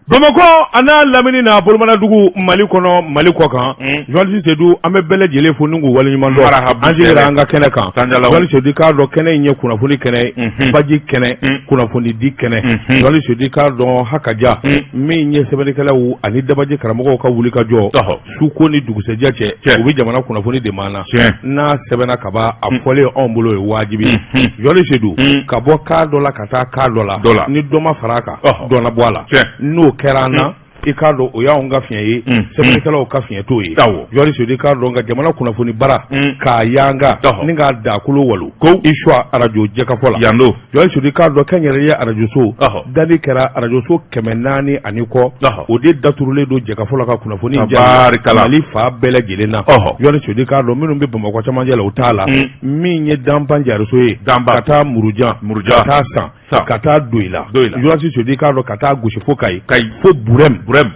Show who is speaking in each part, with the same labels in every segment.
Speaker 1: Bamakɔ a n'a lamini n'a bolomanadugu Mali kɔnɔ Mali kɔ kan journaliste Sedu an bɛ bɛɛ lajɛlen fo ni k'u waleɲuman dɔn an sigira an ka kɛnɛ kan journaliste Sedu k'a dɔn kɛnɛ in ye kunnafoni kɛnɛ ye baji kɛnɛ kunnafoni di kɛnɛ journaliste Sedu k'a dɔn hakaja min ye sɛbɛnnikɛlaw ani dabaji karamɔgɔw ka wuli ka jɔ su ko ni dugusɛjɛ cɛ u bɛ jamana kunnafoni de ma na n'a sɛbɛnna ka ban a fɔlen anw bolo ye wajibi ye journaliste Sedu ka bɔ kan dɔ la ka taa kan dɔ la ni dɔ ma fara a kan dɔ na bɔ a la n'o kɛra an na i k'a dɔn o y'anw ka fiɲɛ ye sɛbɛnnikɛlaw ka fiɲɛ t'o ye journaliste Sedu i k'a dɔn ka jamana kunnafoni bara k'a yanga ni k'a dakolo walo ko i suwa arajo jɛkafɔ la yan don journaliste Sedu i k'a dɔn kɛnyɛrɛye arajoso dali kɛra arajoso 400 ani kɔ o de daturulen don jɛkafɔ la ka kunnafoni Mali fan bɛɛ lajɛlen na journaliste Sedu i k'a dɔn minnu bɛ Bamakɔ camancɛ la u t'a la min ye Danpan jariso ye ka taa Murujan ka taa San ka taa Doyila journaliste Sedu i k'a dɔn ka taa gosi fo Kayi fo Burɛm an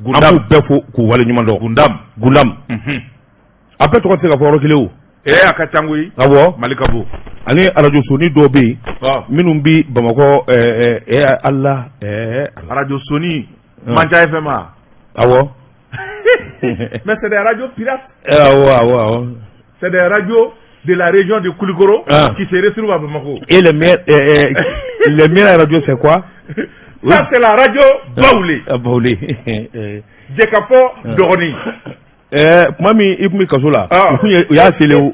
Speaker 1: b'u bɛɛ fo k'u waleɲuman dɔn Gundam a bɛɛ tɔgɔ tɛ se ka fɔ yɔrɔ kelen o
Speaker 2: ee a ka ca koyi
Speaker 1: awɔ
Speaker 2: Mali ka bon
Speaker 1: ani arajosonin dɔw bɛ yen minnu bɛ Bamakɔ Ala
Speaker 2: arajosonin Manca FM
Speaker 1: awɔ
Speaker 2: mais c'est des radios pirates
Speaker 1: awɔ awɔ awɔ
Speaker 2: c'est des radios de la région de Koulikoro qui se retrouvent à Bamako.
Speaker 1: Et les meilleurs, les meilleures radios, c'est quoi?
Speaker 2: Ça, c'est la radio Baoulé.
Speaker 1: Baoulé.
Speaker 2: Jɛkafɔ dɔgɔnin.
Speaker 1: Tuma min i tun bɛ kaso la, u y'a sele o.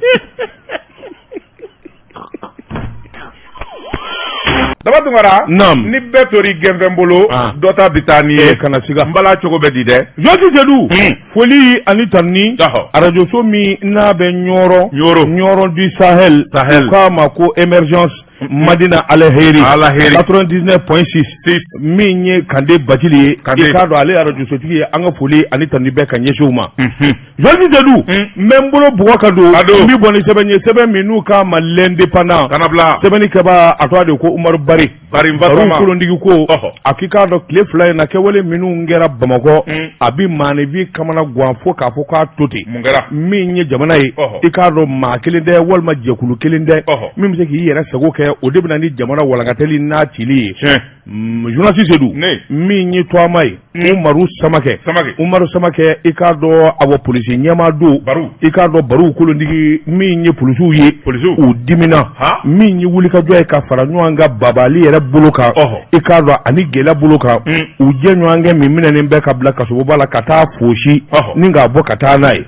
Speaker 2: Daba Tunkara.
Speaker 1: Naam.
Speaker 2: Ni bɛɛ tori gɛnfɛn bolo. Dɔ ta bɛ taa n'i ye.
Speaker 1: Kana siga.
Speaker 2: N bala cogo bɛ di dɛ.
Speaker 1: Journaliste Sedu. Foli ani tanuni. Arajoso min n'a bɛ Ɲɔrɔ.
Speaker 2: Ɲɔrɔ.
Speaker 1: Ɲɔrɔ du Sahel.
Speaker 2: Sahel.
Speaker 1: U k'a ma ko émergence. Madina Alaheri.
Speaker 2: Alaheri.
Speaker 1: 99.6. Min ye Kande Bacili ye.
Speaker 2: Kande.
Speaker 1: I k'a dɔn ale ye arajosotigi ye an ka foli ani tanuni bɛɛ ka ɲɛsin u ma. Journaliste Sedu. N bɛ n bolo bugɔ ka don.
Speaker 2: Ka don.
Speaker 1: N bɛ bɔ ni sɛbɛn ye sɛbɛn min n'u k'a ma l'indépendant.
Speaker 2: Kana bila.
Speaker 1: Sɛbɛnni kɛbaa a tɔgɔ de ko Umaru Bari.
Speaker 2: Bari n ba
Speaker 1: Baru
Speaker 2: tɔma.
Speaker 1: kolontigi ko a k'i k'a dɔn tile 2 in na kɛwale minnu kɛra Bamakɔ a bɛ maaninfin kamana gan fo k'a fɔ k'a to ten.
Speaker 2: Mun kɛra?
Speaker 1: Min ye jamana ye i k'a dɔn maa kelen tɛ walima jɛkulu kelen tɛ min bɛ se k'i yɛrɛ sago kɛ o de bɛ na ni jamana walankatali n'a cili ye. Journaliste Sedu min ye tɔgɔma ye Umaru Samakɛ Umaru Samakɛ i k'a dɔn awɔ polisi ɲɛmaa don i k'a dɔn Baru kolontigi min ye polisiw ye u dimina min ye wulikajɔ ye ka fara ɲɔgɔn kan babali yɛrɛ bolo kan i k'a dɔn ani gɛlɛya bolo kan u jɛɲɔgɔnkɛ min minɛnen bɛ ka bila kasoba la ka taa fosi ni k'a bɔ ka taa n'a ye.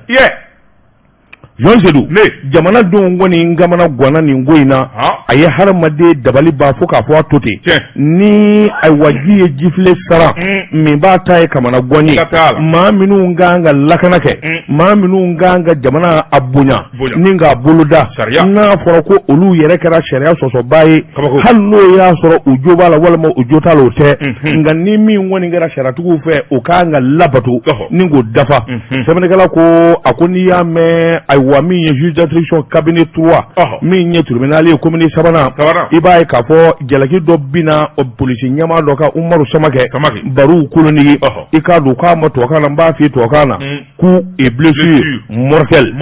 Speaker 1: Journaliste Sedu jamanadenw kɔni kamana ganna nin ko in na a ye hadamaden dabali ban fo k'a fɔ a to ten ni ayiwa ji ye jifilen sara min b'a ta ye kamana gan ye maa minnu kan ka lakana kɛ maa minnu kan ka jamana a bonya ni k'a boloda n'a fɔra ko olu yɛrɛ kɛra sariya sɔsɔbaa ye hali n'o y'a sɔrɔ u jo b'a la walima u jo t'a la o tɛ nka ni min kɔni kɛra sariyatigiw fɛ o kan ka labato ni k'o dafa sɛbɛnnikɛla ko a ko n'i y'a mɛn ayiwa min ye juge d'instruction cabinet 3 min ye tribunal ye commune sabanan i b'a ye k'a fɔ jalaki dɔ binna polisi ɲɛmaa dɔ kan Umaru Samakɛ Baru kolontigi i k'a dɔn k'a ma tubabukan na n b'a f'i ye tubabukan na coup et blessure mortelle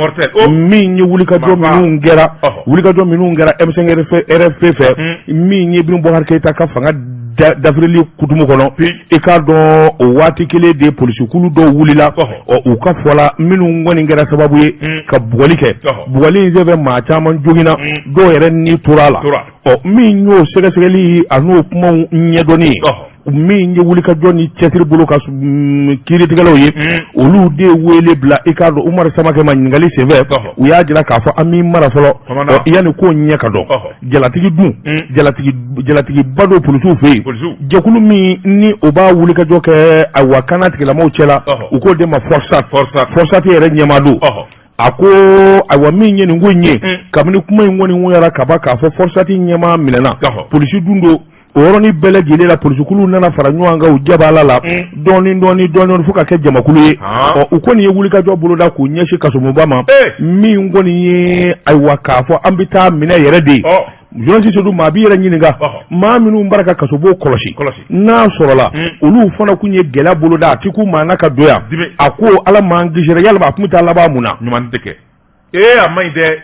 Speaker 1: min ye wulikajɔ minnu kɛra wulikajɔ minnu kɛra M5 RFP fɛ min ye Ibrahim Boubacar Keïta ka fanga dafirili kutumu kɔnɔ i k'a dɔn o waati kelen de polisikulu dɔw wulila ɔ u ka fɔ la minnu kɔni kɛra sababu ye ka bugɔli kɛ bugɔli in senfɛ maa caman joginna dɔw yɛrɛ ni tora a la ɔ min y'o sɛgɛsɛgɛli a n'o kumaw ɲɛdɔnni ye min ye wulikajɔ ni cɛsiri bolo ka kiiritigɛlaw ye olu de ye wele bila i k'a dɔn Umaru Samakɛ ma ɲininkali senfɛ u y'a jira k'a fɔ an m'i mara fɔlɔ yanni ko ɲɛ ka dɔn jalatigi dun jalatigiba don polisiw fɛ yen jɛkulu min ni o b'a wulikajɔ kɛ ayiwa kana tigilamɔgɔw cɛla u k'o de ma FORSAT FORSAT yɛrɛ ɲɛmaa don a ko ayiwa min ye nin ko in ye kabini kuma in kɔni ŋuyara ka ban k'a fɔ FORSAT ɲɛmaa minɛna polisi dun don o yɔrɔnin bɛɛ lajɛlen la polisikulu nana fara ɲɔgɔn kan u jabaala la dɔɔni dɔɔni dɔɔni fo ka kɛ jamakulu ye ɔ u kɔni ye wulikajɔ boloda k'u ɲɛsin kasobonba ma min kɔni ye ayiwa k'a fɔ an bɛ taa minɛ yɛrɛ de ye journaliste Sedu maa b'i yɛrɛ ɲininka maa minnu b'a ka kasobon kɔlɔsi n'a sɔrɔla olu fana kun ye gɛlɛya boloda a ti k'u maa na ka don yan a ko ala m'an kisira yalima a tun bɛ taa laban mun na
Speaker 2: ɲuman tɛ kɛ ee a man ɲi dɛ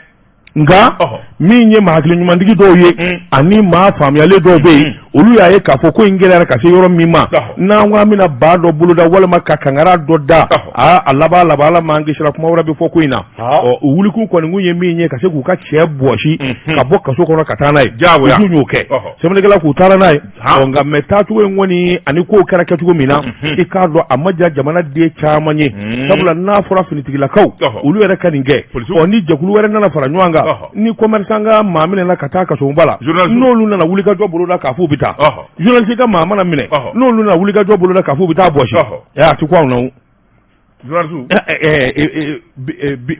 Speaker 1: nka Min ye maa hakili ɲumantigi dɔw ye ani maa faamuyalen dɔw bɛ yen, olu y'a ye k'a fɔ ko in gɛlɛyara ka se yɔrɔ min ma, n'an ko an bɛna ba dɔ boloda walima ka kangara dɔ da, aa, a laban laban, Ala m'an kisira, kuma wɛrɛ bɛ fɔ ko in na. Ɔ, u wulikun kɔni kun ye min ye, ka se k'u ka cɛ bɔsi ka bɔ kaso kɔnɔ ka taa n'a ye.
Speaker 2: Diyagoya.
Speaker 1: U dun y'o kɛ. Sɛbɛnnikɛla k'u taara n'a ye. Ɔ, nka mɛ taacogo in kɔni ani kow kɛra kɛcogo min na, i k'a dɔn a ma diya jamanaden caman ye, sabula n'a fɔra finitigilakaw olu yɛrɛ ka nin kɛ, ɔ, ni jɛkulu wɛrɛ nana fara ɲɔgɔn kan, ni commerçant ka maa minɛna ka taa kasoba la, n'olu nana wulikajɔ boloda k'a f'u bɛ taa, journaliste ka maa mana minɛ, n'olu nana wulikajɔ boloda k'a f'u bɛ taa bɔsi, a tɛ ko anw na o.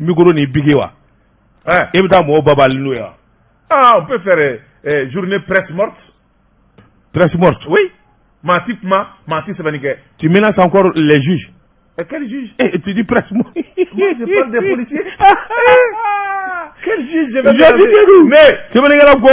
Speaker 1: Micro ni bic wa, e bɛ taa mɔgɔw babali n'o ye wa?
Speaker 2: Ah, on peut faire journée presse morte.
Speaker 1: Presse morte?
Speaker 2: Oui. Maa ti kuma, maa ti sɛbɛnni kɛ.
Speaker 1: Tu menaces encore les juges.
Speaker 2: Et quel juge?
Speaker 1: Eh, tu dis presse morte.
Speaker 2: Moi, je parle des policiers. Quel juge je vais
Speaker 1: menacer? Mais sɛbɛnnikɛla ko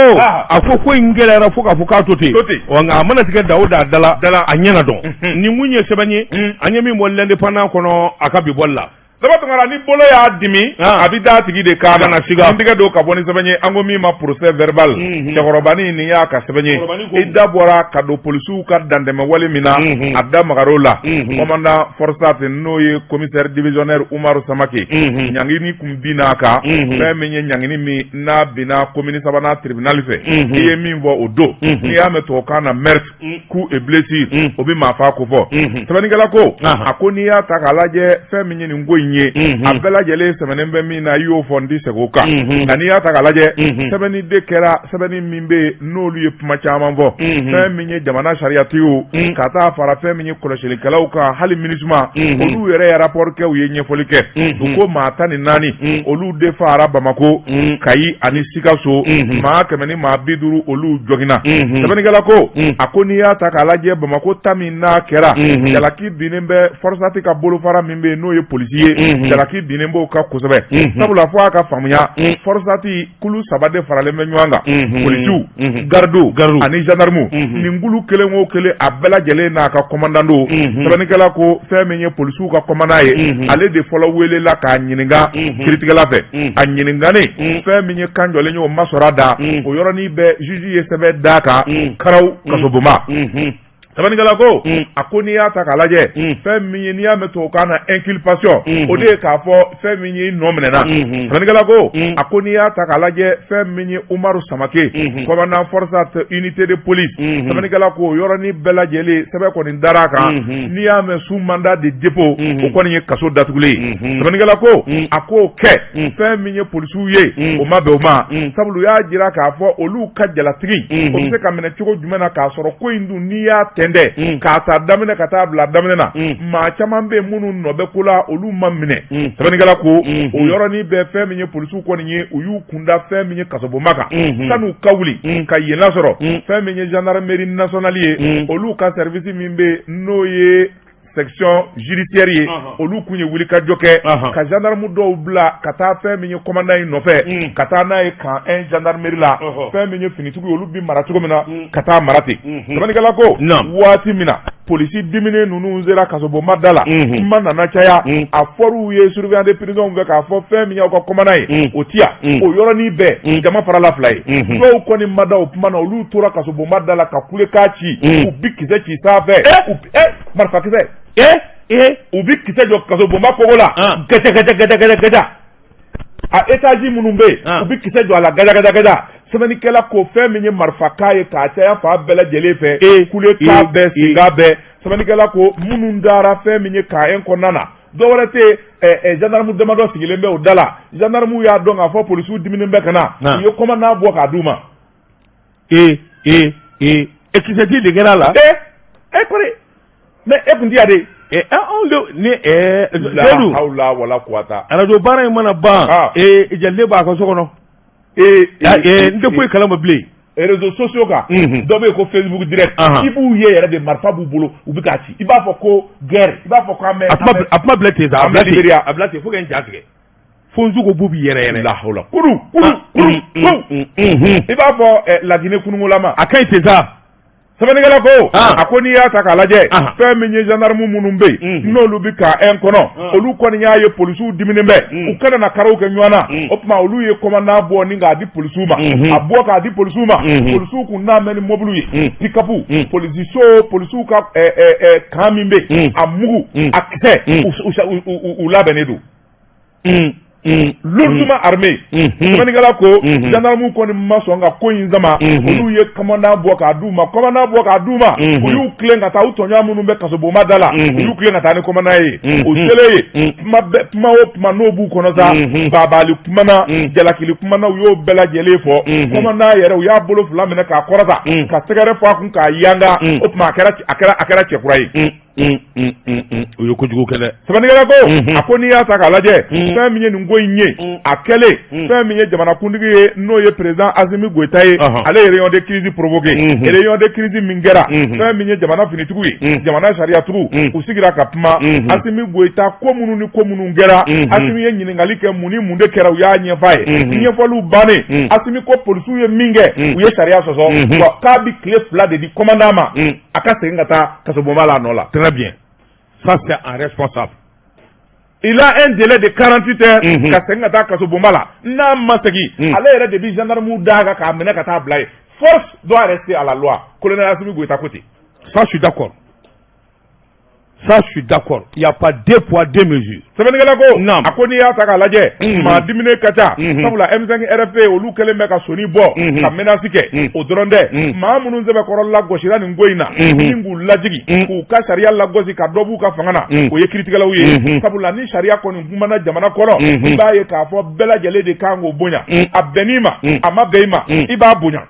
Speaker 1: a ko ko in gɛlɛyara fo k'a fɔ k'a to ten.
Speaker 2: To ten.
Speaker 1: Ɔ, nka a mana tigɛ da o da da la, a ɲɛna dɔn. Nin mun ye sɛbɛn ye, an ye min bɔ L'Indépendant kɔnɔ a ka bi bɔli la.
Speaker 2: Daba Tunkara, ni bolo y'a dimi, a bɛ da tigi de kan.
Speaker 1: Kana siga.
Speaker 2: N tigɛ don ka bɔ ni sɛbɛn ye, an ko min ma procès verbal. Cɛkɔrɔbanin nin y'a ka sɛbɛn ye. I da bɔra ka don polisiw ka dantɛmɛ wale min na, a da magar'o la. Commandant Forsat, n'o ye commissaire divisionnaire Umaru Samake, ɲangini kun binna a kan. Fɛn min ye ɲangini min n'a binna commune sabanan tribunal fɛ, i ye min fɔ o don, n'i y'a mɛn tubabukan na meurtre, coup et blessure, o bɛ maa fa ko fɔ. Sɛbɛnnikɛla ko a ko n'i y'a ta k'a lajɛ, fɛn min ye nin ko in ye, a bɛɛ lajɛlen sɛbɛnnen bɛ min na, i y'o fɔ, n tɛ segin o kan. Nka n'i y'a ta k'a lajɛ, sɛbɛnni de kɛra, sɛbɛnni min bɛ yen n'olu ye kuma caman fɔ, fɛn min ye jamana sariyatigiw ka taa fara fɛn min ye kɔlɔsilikɛlaw kan, hali MINUSMA, olu yɛrɛ ye rapport kɛ, u ye ɲɛfɔli kɛ. U ko maa 14, olu de faara Bamakɔ, Kayi ani Sikaso, maa 150, olu joginna. Sɛbɛnnikɛla ko a ko n'i y'a ta k'a lajɛ, Bamakɔ ta min n'a kɛra, jalaki binnen bɛ Forsat ka bolofara min bɛ yen n'o ye polisi ye, jalaki binnen b'o kan kosɛbɛ, sabula fo a ka faamuya, Forsat kulu saba de faralen bɛ ɲɔgɔn kan: polisiw, garidiw ani gendarmew. Nin kulu kelen o kelen, a bɛɛ lajɛlen n'a ka commandant don. Sɛbɛnnikɛla ko fɛn min ye polisiw ka commandant ye, ale de fɔlɔ welela k'a ɲininka kiritigɛla fɛ. A ɲininkanen, fɛn min ye kan jɔlen ye, o ma sɔrɔ a da. O yɔrɔnin bɛɛ, juge ye sɛbɛn d'a kan, karaw kasobonba. Sɛbɛnnikɛla ko a ko n'i y'a ta k'a lajɛ, fɛn min ye, n'i y'a mɛn tubabukan na inculpation, o de ye k'a fɔ fɛn min ye i nɔ minɛna. Sɛbɛnnikɛla ko a ko n'i y'a ta k'a lajɛ, fɛn min ye Umaru Samake, commandant Forsat unité de police, sɛbɛnnikɛla ko o yɔrɔnin bɛɛ lajɛlen, sɛbɛn kɔni dara a kan. N'i y'a mɛn sous mandat de dépôt, o kɔni ye kaso datugulen ye. Sɛbɛnnikɛla ko a k'o kɛ, fɛn min ye polisiw ye, o ma bɛn o ma, sabula u y'a jira k'a fɔ olu ka jalatigi, o bɛ se ka minɛ cogo jumɛn na, k'a sɔrɔ ko in dun, n'i y'a tɛntɛn k'a ta daminɛ ka taa bila daminɛ na, maa caman bɛ yen minnu nɔ bɛ ko la, olu ma minɛ. Sɛbɛnnikɛla ko o yɔrɔnin bɛɛ, fɛn min ye polisiw kɔni ye, u y'u kunda fɛn min ye kasobonba kan. San'u ka wuli ka yen lasɔrɔ, fɛn min ye gendarmerie nationale ye, olu ka service min bɛ yen n'o ye section judiciaire ye, olu kun ye wulikajɔ kɛ ka gendarme dɔw bila ka taa fɛn min ye commandant in nɔfɛ, ka taa n'a ye camp 1 gendarmerie la. Fɛn min ye finitigiw ye, olu bi mara cogo min na, ka taa mara ten. Sɛbɛnnikɛla ko waati min na polisi diminen ninnu sera kasobonba da la, kuma nana caya. A fɔr'u ye surveillant de prison fɛ k'a fɔ fɛn min y'aw ka commandant ye, o ti yan. O yɔrɔnin bɛɛ, jama farala fila ye. Dɔw kɔni ma da o kuma na, olu tora kasobonba da la ka kulekan ci, u bi kisɛ ci sanfɛ, marifakisɛ, u bi kisɛ jɔ kasobonba kogo la, gaja gaja gaja gaja gaja. A étage minnu bɛ yen, u bi kisɛ jɔ a la, gaja gaja gaja. Sɛbɛnnikɛla ko fɛn min ye marifakan ye k'a caya fan bɛɛ lajɛlen fɛ, kulekan bɛɛ, senkan bɛɛ. Sɛbɛnnikɛla ko minnu dara fɛn min ye camp 1 kɔnɔna na, dɔw wɛrɛ tɛ yen, gendarme damadɔ sigilen bɛ o da la. Gendarme y'a dɔn k'a fɔ polisiw diminen bɛ ka na, u ye commandant bɔ k'a d'u ma.
Speaker 1: E e e e, kisɛti de kɛra a la.
Speaker 2: E e kɔri, mais e kun ti yan de.
Speaker 1: Anw de ni Seydou.
Speaker 2: La hawla wala quwata.
Speaker 1: Arajo baara in mana ban, jɛnɛ b'a ka so kɔnɔ. N tɛ foyi kalama bilen.
Speaker 2: Réseaux sociaux kan, dɔ bɛ yen ko Facebook direct, i b'u ye yɛrɛ de, marifa b'u bolo, u bɛ k'a ci, i b'a fɔ ko guerre, i b'a fɔ ko an bɛ.
Speaker 1: A kuma bila ten sa, a bila ten, a bila ten fo ka n ja tigɛ. Fo n sogo bu bi yɛrɛ yɛrɛ.
Speaker 2: La hawla, kuru kuru kuru kuru, i b'a fɔ Laginɛ kunungolama.
Speaker 1: A ka ɲi ten sa.
Speaker 2: Sɛbɛnnikɛla ko a ko n'i y'a ta k'a lajɛ fɛn min ye gendarme minnu bɛ yen n'olu bɛ camp 1 kɔnɔ olu kɔni y'a ye polisiw diminen bɛ u kana na karaw kɛ ɲɔgɔn na o tuma olu ye commandant bɔ ni k'a di polisiw ma a bɔ k'a di polisiw ma polisiw kun nalen bɛ ni mobili ye pick-up polisiso polisiw ka camp min bɛ yen a mugu a kisɛ u labɛnnen don lourdement armé. Sɛbɛnnikɛla ko gendarme kɔni ma sɔn ka ko in sama, olu ye commandant bɔ k'a d'u ma, commandant bɔ k'a d'u ma, u y'u tilen ka taa u tɔɲɔgɔn minnu bɛ kasobonba da la, u y'u tilen ka taa ni commandant ye. U selen yen, kuma bɛɛ, kuma o kuma n'o b'u kɔnɔ sa, baabali kuma na, jalakili kuma na, u y'o bɛɛ lajɛlen fɔ. Commandant yɛrɛ, u y'a bolo fila minɛ k'a kɔrɔta ka tɛgɛrɛ fɔ a kun k'a yanga. O tuma a kɛra cɛkura ye.
Speaker 1: U ye kojugu kɛ dɛ.
Speaker 2: Sɛbɛnnikɛla ko a ko n'i y'a ta k'a lajɛ, fɛn min ye nin ko in ye, a kɛlen, fɛn min ye jamanakuntigi ye, n'o ye président Asimi Goyita ye, ale ye réunion de crise provoqué. Réunion de crise min kɛra, fɛn min ye jamana finitigiw ye, jamana sariyatigiw, u sigira ka kuma. Asimi Goyita, ko minnu ni ko minnu kɛra, Asimi ye ɲininkali kɛ, mun ni mun de kɛra, u y'a ɲɛfɔ a ye. Ɲɛfɔliw bannen, Asimi ko polisiw ye min kɛ, u ye sariya sɔsɔ wa, k'a bɛ tile 2 de di commandant ma, a ka segin ka taa kasobonba la a nɔ la.
Speaker 1: Très bien, ça c'est un responsable.
Speaker 2: Il a un délai de 48 heures ka segin ka taa kasobonba la. N'a ma segin, ale yɛrɛ de bi gendarme d'a kan k'a minɛ ka taa bila yen. Force doit rester à la loi. Colonel Assimi Goïta ko ten.
Speaker 1: Ça, je suis d'accord. Ça, je suis d'accord. Il n'y a pas deux poids, deux mesures.
Speaker 2: Sɛbɛnnikɛla ko a ko n'i y'a ta k'a lajɛ, maa diminen ka ca, sabula M5 RFP, olu kɛlen bɛ ka soni bɔ ka menace kɛ. O dɔrɔn tɛ, maa minnu sɛbɛkɔrɔ lagosira nin ko in na ni k'u lajigi k'u ka sariya lagosi ka dɔ b'u ka fanga na, o ye kiritigɛlaw ye, sabula ni sariya kɔni kumana jamana kɔnɔ, i b'a ye k'a fɔ bɛɛ lajɛlen de kan k'o bonya. A bɛnn'i ma, a ma bɛn i ma, i b'a bonya.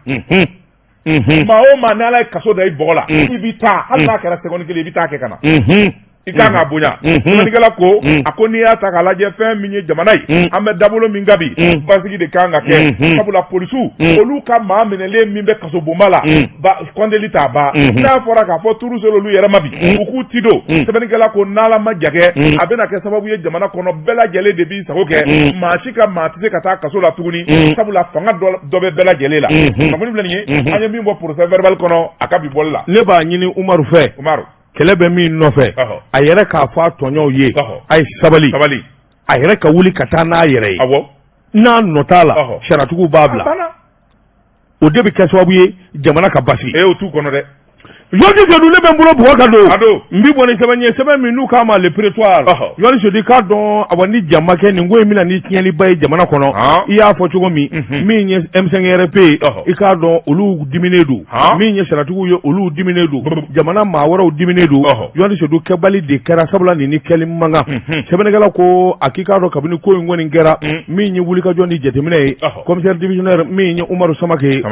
Speaker 2: Maa o maa, n'Ala ye kaso da i bɔgɔ la, i bɛ taa, hali n'a kɛra seconde kelen, i bɛ taa kɛ ka na, i kan k'a bonya. Sɛbɛnnikɛla ko a ko n'i y'a ta k'a lajɛ, fɛn min ye jamana ye, an bɛ dabolo min kan bi, basigi de kan ka kɛ, sabula polisiw, olu ka maa minɛlen min bɛ kasobonba la, ba kɔndeli t'a ban. N'a fɔra k'a fɔ turu sera olu yɛrɛ ma bi, u k'u ti don. Sɛbɛnnikɛla ko n'Ala ma ja kɛ, a bɛna kɛ sababu ye, jamana kɔnɔ bɛɛ lajɛlen de b'i sago kɛ, maa si ka maa tɛ se ka taa kaso la tuguni, sabula fanga dɔ bɛ bɛɛ lajɛlen la. Kunnafoni filɛ nin ye, an ye min bɔ procès verbal kɔnɔ a ka bi bɔli la.
Speaker 1: Ne b'a ɲini Umaru fɛ.
Speaker 2: Umaru.
Speaker 1: Kɛlɛ bɛ min nɔfɛ, a yɛrɛ k'a fɔ a tɔɲɔw ye, a ye sabali.
Speaker 2: Sabali.
Speaker 1: A yɛrɛ ka wuli ka taa n'a yɛrɛ ye. N'a nɔ t'a la, sariyatigiw b'a bila. O de bɛ kɛ sababu ye jamana ka basigi.
Speaker 2: E, o t'u kɔnɔ dɛ.
Speaker 1: Yɔrɔ Sedu, ne bɛ n bolo bugɔ ka don.
Speaker 2: A don.
Speaker 1: N bi bɔ ni sɛbɛn ye, sɛbɛn min n'u k'a ma Le Prétoire. Yɔrɔ Sedu, k'a dɔn awa, ni jama kɛ, nin ko in bɛna ni tiɲɛniba ye jamana kɔnɔ. I y'a fɔ cogo min, min ye M5 RFP ye, i k'a dɔn olu diminen don. Min ye sariyatigiw ye, olu diminen don. Jamana maa wɛrɛw diminen don. Yɔrɔ Sedu, kɛbali de kɛra, sabula nin ni kɛli man kan. Sɛbɛnnikɛla ko a k'i k'a dɔn, kabini ko in kɔni kɛra, min ye wulikajɔ ni jateminɛ ye, commissaire divisionnaire min ye Umaru Samake ye,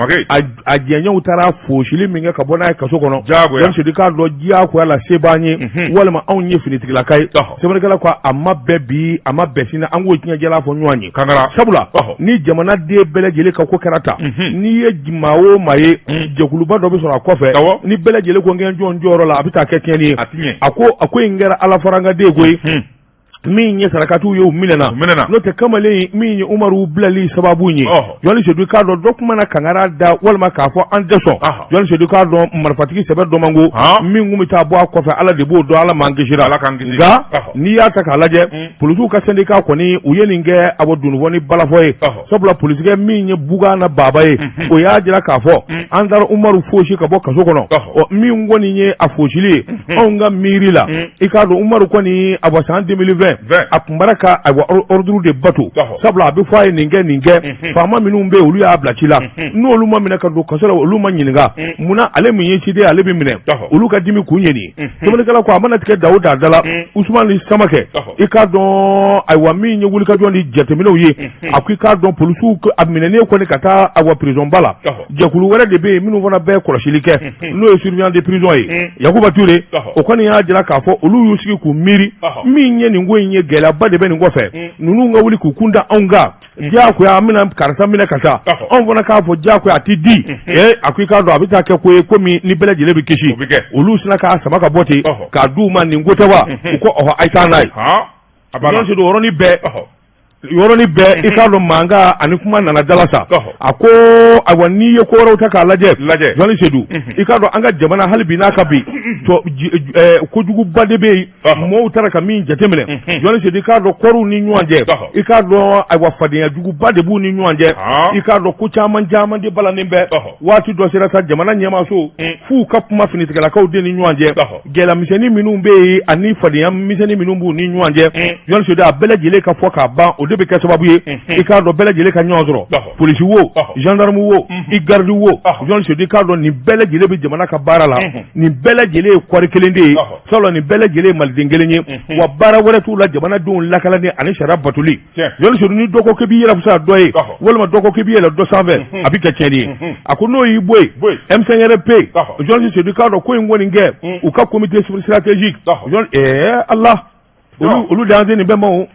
Speaker 1: a jɛɲɛw taara fosili min kɛ ka bɔ n'a ye kaso kɔnɔ.
Speaker 2: Diyagoya.
Speaker 1: Sedu, k'a dɔn diyagoya la, se b'an ye walima anw ye finitigilaka ye. Sɛbɛnnikɛla ko a ma bɛn bi, a ma bɛn sini, an k'o tiɲɛjɛla fɔ ɲɔgɔn ye.
Speaker 2: Kankara.
Speaker 1: Sabula ni jamanaden bɛɛ lajɛlen ka ko kɛra tan, n'i ye maa o maa ye, jɛkuluba dɔ bɛ sɔrɔ a kɔfɛ. Ni bɛɛ lajɛlen ko n kɛ n jɔ n jɔyɔrɔ la, a bɛ taa kɛ tiɲɛni ye.
Speaker 2: A ti ɲɛ.
Speaker 1: A ko a ko in kɛra Ala farankaden ko ye. Min ye sarakatiw ye, u minɛna.
Speaker 2: U minɛna.
Speaker 1: N'o tɛ, kamalen min ye Umaru bilali sababu ye, Jɔnni Sedu, k'a dɔn dɔ kuma na kangara da walima k'a fɔ an tɛ sɔn. Jɔnni Sedu, k'a dɔn marifatigi sɛbɛ dɔmanko min kun bɛ taa bɔ a kɔfɛ, Ala de b'o dɔn. Ala m'an kisira.
Speaker 2: Ala k'an kisi.
Speaker 1: Nka n'i y'a ta k'a lajɛ, polisiw ka syndicat kɔni, u ye nin kɛ a bɔ dununfɔ ni balafɔ ye, sabula polisikɛ min ye Bugana Baba ye, o y'a jira k'a fɔ an taara Umaru fosi ka bɔ kaso kɔnɔ. Ɔ, min kɔni ye a fosili ye, anw ka miiri la, i k'a dɔn Umaru kɔni, a bɔ san 2020, a tun bara ka ayiwa ordre de bato, sabula a bɛ fɔ a ye nin kɛ, nin kɛ. Faama minnu bɛ yen, olu y'a bila ci la, n'olu ma minɛ ka don kaso la, olu ma ɲininka munna ale min ye ciden, ale bɛ minɛ. Olu ka dimi kun ye nin ye. Sɛbɛnnikɛla ko a mana tigɛ da o da da la, Usumani Samakɛ, i k'a dɔn ayiwa, min ye wulikajɔ ni jateminɛw ye, a ko i k'a dɔn polisiw a minɛnen kɔni ka taa ayiwa prison ba la, jɛkulu wɛrɛ de bɛ yen minnu fana bɛ kɔlɔsili kɛ, n'o ye surveillant de prison ye, Yakuba Ture. O kɔni y'a jira k'a fɔ olu y'u sigi k'u miiri, min ye nin ko in ye, gɛlɛyaba de bɛ nin kɔfɛ. Ninnu ka wuli k'u kun da anw kan diyagoya, an bɛna karisa minɛ ka taa, anw fana k'a fɔ diyagoya a ti di. Ee, a ko i k'a dɔn a bɛ taa kɛ ko ye, komi ni bɛɛ lajɛlen bɛ kisi. Olu sina k'a sama ka bɔ ten k'a d'u ma. Nin ko tɛ wa? U ko ɔhɔ, a ye taa n'a ye.
Speaker 2: A banna.
Speaker 1: Jɔn Sedu, o yɔrɔnin bɛɛ. Yɔrɔnin bɛɛ i k'a dɔn mankan ani kuma nana dala sa a ko ayiwa n'i ye ko wɛrɛw ta k'a lajɛ lajɛ Jɔni Sedu i k'a dɔn an ka jamana hali bi n'a ka bi kojuguba de bɛ yen mɔgɔw taara ka min jateminɛ Jɔni Sedu i k'a dɔn kɔriw ni ɲɔgɔn cɛ i k'a dɔn ayiwa fadenya juguba de b'u ni ɲɔgɔn cɛ i k'a dɔn ko caman caman de balannen bɛ waati dɔ sera sa jamana ɲɛmaaso f'u ka kuma finitigilakaw de ni ɲɔgɔn cɛ gɛlɛya misɛnnin minnu bɛ yen ani fadenya misɛnnin minnu b'u ni ɲɔgɔn cɛ Jɔni Sedu a bɛɛ lajɛlen ka fɔ k'a ban o de bɛ kɛ sababu ye i k'a dɔn bɛɛ lajɛlen ka ɲɔgɔn sɔrɔ polisi wo gendarme wo i garidi wo Jɔni Sedu i k'a dɔn nin bɛɛ lajɛlen bɛ jamana ka baara la nin bɛɛ lajɛlen ye kɔri kelen de ye sabula nin bɛɛ lajɛlen ye maliden kelen ye wa baara wɛrɛ t'u la jamanadenw lakanani ani sariya batoli Jɔni Sedu ni dɔ ko k'i b'i yɛrɛ fisaya dɔ ye walima dɔ ko k'i b'i yɛlɛ dɔ sanfɛ a bɛ kɛ tiɲɛni ye a ko n'o y'i bɔ yen M5RP Jɔni Sedu i k'a dɔn ko in kɔni kɛ u ka comité stratégique ɛɛ Ala olu de y'an se nin bɛɛ ma o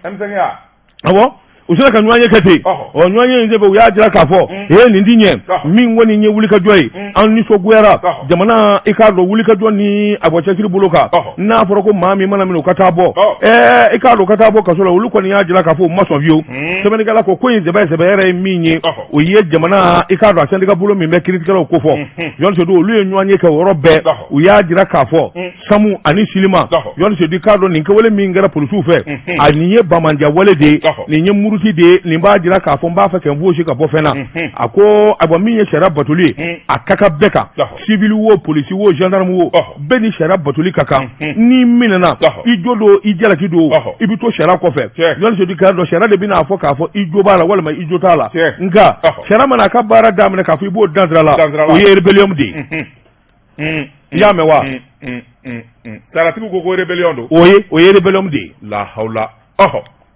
Speaker 1: awɔ u sera ka ɲɔgɔn ye kɛ ten ɔ ɲɔgɔn ye in senfɛ u y'a jira k'a fɔ ee nin ti ɲɛ min kɔni ye wulikajɔ ye an nisɔngoyara jamana i k'a dɔn wulikajɔ ni a bɔ cɛsiri bolo kan n'a fɔra ko maa min mana minɛ u ka taa bɔ ɛɛ i k'a dɔn ka taa bɔ kaso la olu kɔni y'a jira k'a fɔ u ma sɔn fiyewu sɛbɛnnikɛla ko ko in sɛbɛ sɛbɛ yɛrɛ ye min ye o ye jamana i k'a dɔn a syndicat bolo min bɛ kiiritigɛlaw ko fɔ Jɔni Sedu olu ye ɲɔgɔn ye kɛ o yɔrɔ bɛɛ u y'a jira k'a fɔ Samu ani Silima Jɔni Sedu i k'a dɔn nin kɛwale min kɛra polisiw fɛ a nin ye banbaanciya wale de ye nin ye muruti de ye nin b'a jira k'a fɔ n b'a fɛ ka n fosi ka bɔ fɛn na a ko ayiwa min ye sariya batoli ye a ka kan bɛɛ kan civil wo polisi wo gendarme wo bɛɛ ni sariya batoli ka kan n'i minɛna i jo don i jalaki don i bɛ to sariya kɔfɛ Jɔni Sedu i k'a dɔn sariya de bɛna a fɔ k'a fɔ i jo b'a la walima i jo t'a la nka sariya mana a ka baara daminɛ k'a fɔ i b'o dansira la o ye rébellion de ye i y'a mɛn wa
Speaker 2: sariyatigiw ko ko rébellion don
Speaker 1: o ye rébellion de ye
Speaker 2: la hawla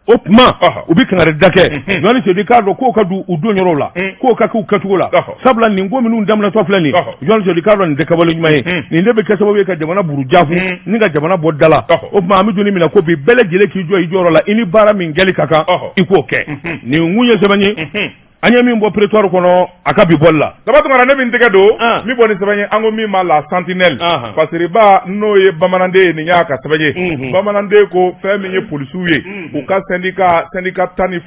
Speaker 1: o tuma u bɛ kangari da kɛ Jɔni Sedu i k'a dɔn k'o ka don u don yɔrɔw la k'o ka k'u kɛcogo la sabula nin ko minnu daminɛtɔ filɛ nin Jɔni Sedu i k'a dɔn nin tɛ kɛwale ɲuman ye nin de bɛ kɛ sababu ye ka jamana burujafu ni ka jamana bɔ da la o tuma an bɛ don min na ko bi bɛɛ lajɛlen k'i jɔ i jɔyɔrɔ la i ni baara min kɛli ka kan i k'o kɛ nin kun ye sɛbɛn ye an ye min bɔ prétoire kɔnɔ a ka bi bɔli la
Speaker 2: Daba Tunkara ne bɛ n tɛgɛ don min bɔ ni sɛbɛn ye an ko min ma la sentinelle Fasiriba n'o ye bamananden ye nin y'a ka sɛbɛn ye bamananden ko fɛn min ye polisiw ye u ka syndicat syndicat 12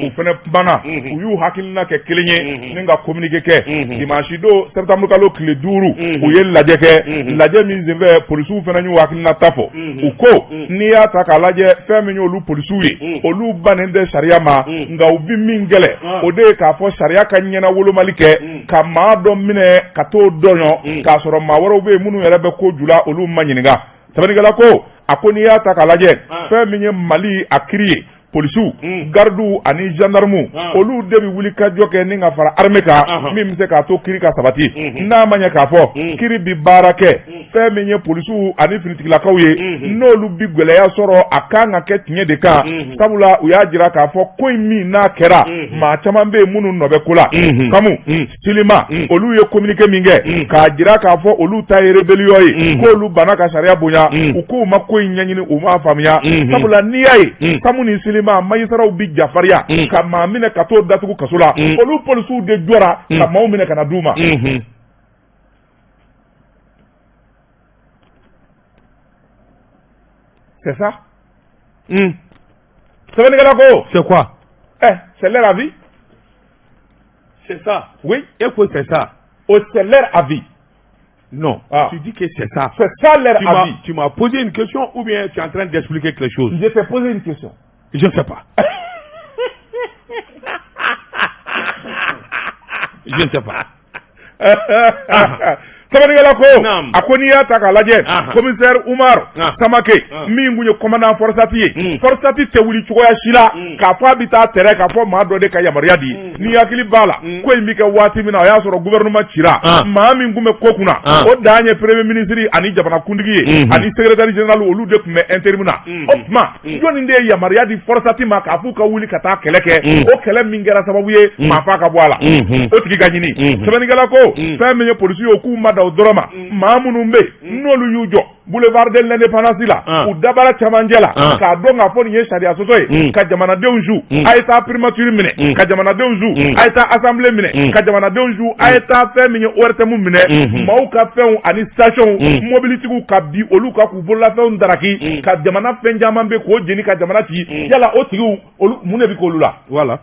Speaker 2: u fana kumana u y'u hakilina kɛ kelen ye ni ka communiqué kɛ dimanche don septembre kalo tile 5 u ye lajɛ kɛ lajɛ min senfɛ polisiw fana y'u hakilina ta fɔ u ko n'i y'a ta k'a lajɛ fɛn min y'olu polisiw ye olu bannen tɛ sariya ma nka u bɛ min kɛlɛ o de ye k'a fɔ sariya ka ɲɛna wolomali kɛ ka maa dɔ minɛ ka t'o dɔɲɔ k'a sɔrɔ maa wɛrɛw bɛ yen minnu yɛrɛ bɛ ko ju la olu ma ɲininka sɛbɛnnikɛla ko a ko n'i y'a ta k'a lajɛ fɛn min ye Mali a kiri ye polisiw garidiw ani gendarmew olu de bɛ wuli ka jɔ kɛ ni ka fara armée kan min bɛ se k'a to kiri ka sabati n'a ma ɲɛ k'a fɔ kiri bɛ baara kɛ fɛn min ye polisiw ani finitigilakaw ye n'olu bɛ gɛlɛya sɔrɔ a kan ka kɛ tiɲɛ de kan sabula u y'a jira k'a fɔ ko in min n'a kɛra maa caman bɛ yen minnu nɔ bɛ ko la Kamu Silima olu ye communiqué min kɛ k'a jira k'a fɔ olu ta ye rébellion ye k'olu banna ka sariya bonya u k'u ma ko in ɲɛɲini u m'a faamuya sabula n'i y'a ye Kamu ni Silima magistratw bɛ jafarinya ka maa minɛ ka t'o datugu kaso la olu polisiw de jɔra ka maaw minɛ ka na d'u ma c'est ça sɛbɛnnikɛla ko
Speaker 1: c'est quoi
Speaker 2: c'est leur avis.
Speaker 1: C'est ça.
Speaker 2: Oui.
Speaker 1: Et quoi c'est ça?
Speaker 2: Oh, c'est leur avis.
Speaker 1: Non. Ah. Tu dis que c'est ça.
Speaker 2: C'est ça leur avis.
Speaker 1: Tu m'as posé une question ou bien tu es en train d'expliquer quelque chose?
Speaker 2: Je t'ai posé une question.
Speaker 1: Je ne sais pas. Je ne sais pas.
Speaker 2: Sɛbɛnnikɛla ko a ko n'i y'a ta k'a lajɛ commissaire Umar Samake min tun ye commandant FORSAT ye FORSAT tɛ wuli cogoya si la k'a fɔ a bɛ taa terrain k'a fɔ maa dɔ de ka yamaruya di n'i hakili b'a la ko in bɛ kɛ waati min na o y'a sɔrɔ gouvernement cira maa min tun bɛ ko kunna o dan ye premier ministre ani jamanakuntigi ye ani secrétaire général olu de tun bɛ intérim na o tuma jɔnni de ye yamaruya di FORSAT ma k'a f'u ka wuli ka taa kɛlɛ kɛ o kɛlɛ min kɛra sababu ye maa fa ka bɔ a la o tigi ka ɲini sɛbɛnnikɛla ko fɛn min ye polisi ye k'u ma dan o dɔrɔn ma, maa minnu bɛ yen n'olu y'u jɔ boulevard de l'indépendance la, u dabara camancɛ la, k'a dɔn k'a fɔ nin ye sariya sɔsɔ ye, ka jamanadenw su, a ye taa primature minɛ, ka jamanadenw su, a ye taa assemblée minɛ, ka jamanadenw su, a ye taa fɛn min ye ORTM minɛ, maaw ka fɛnw ani stationw, mobilitigiw ka bin olu kan k'u bololafɛnw daraki, ka jamana fɛn caman bɛ k'o jeni, ka jamana ci. Yala o tigiw, olu mun de bɛ k'olu la?
Speaker 1: Voilà,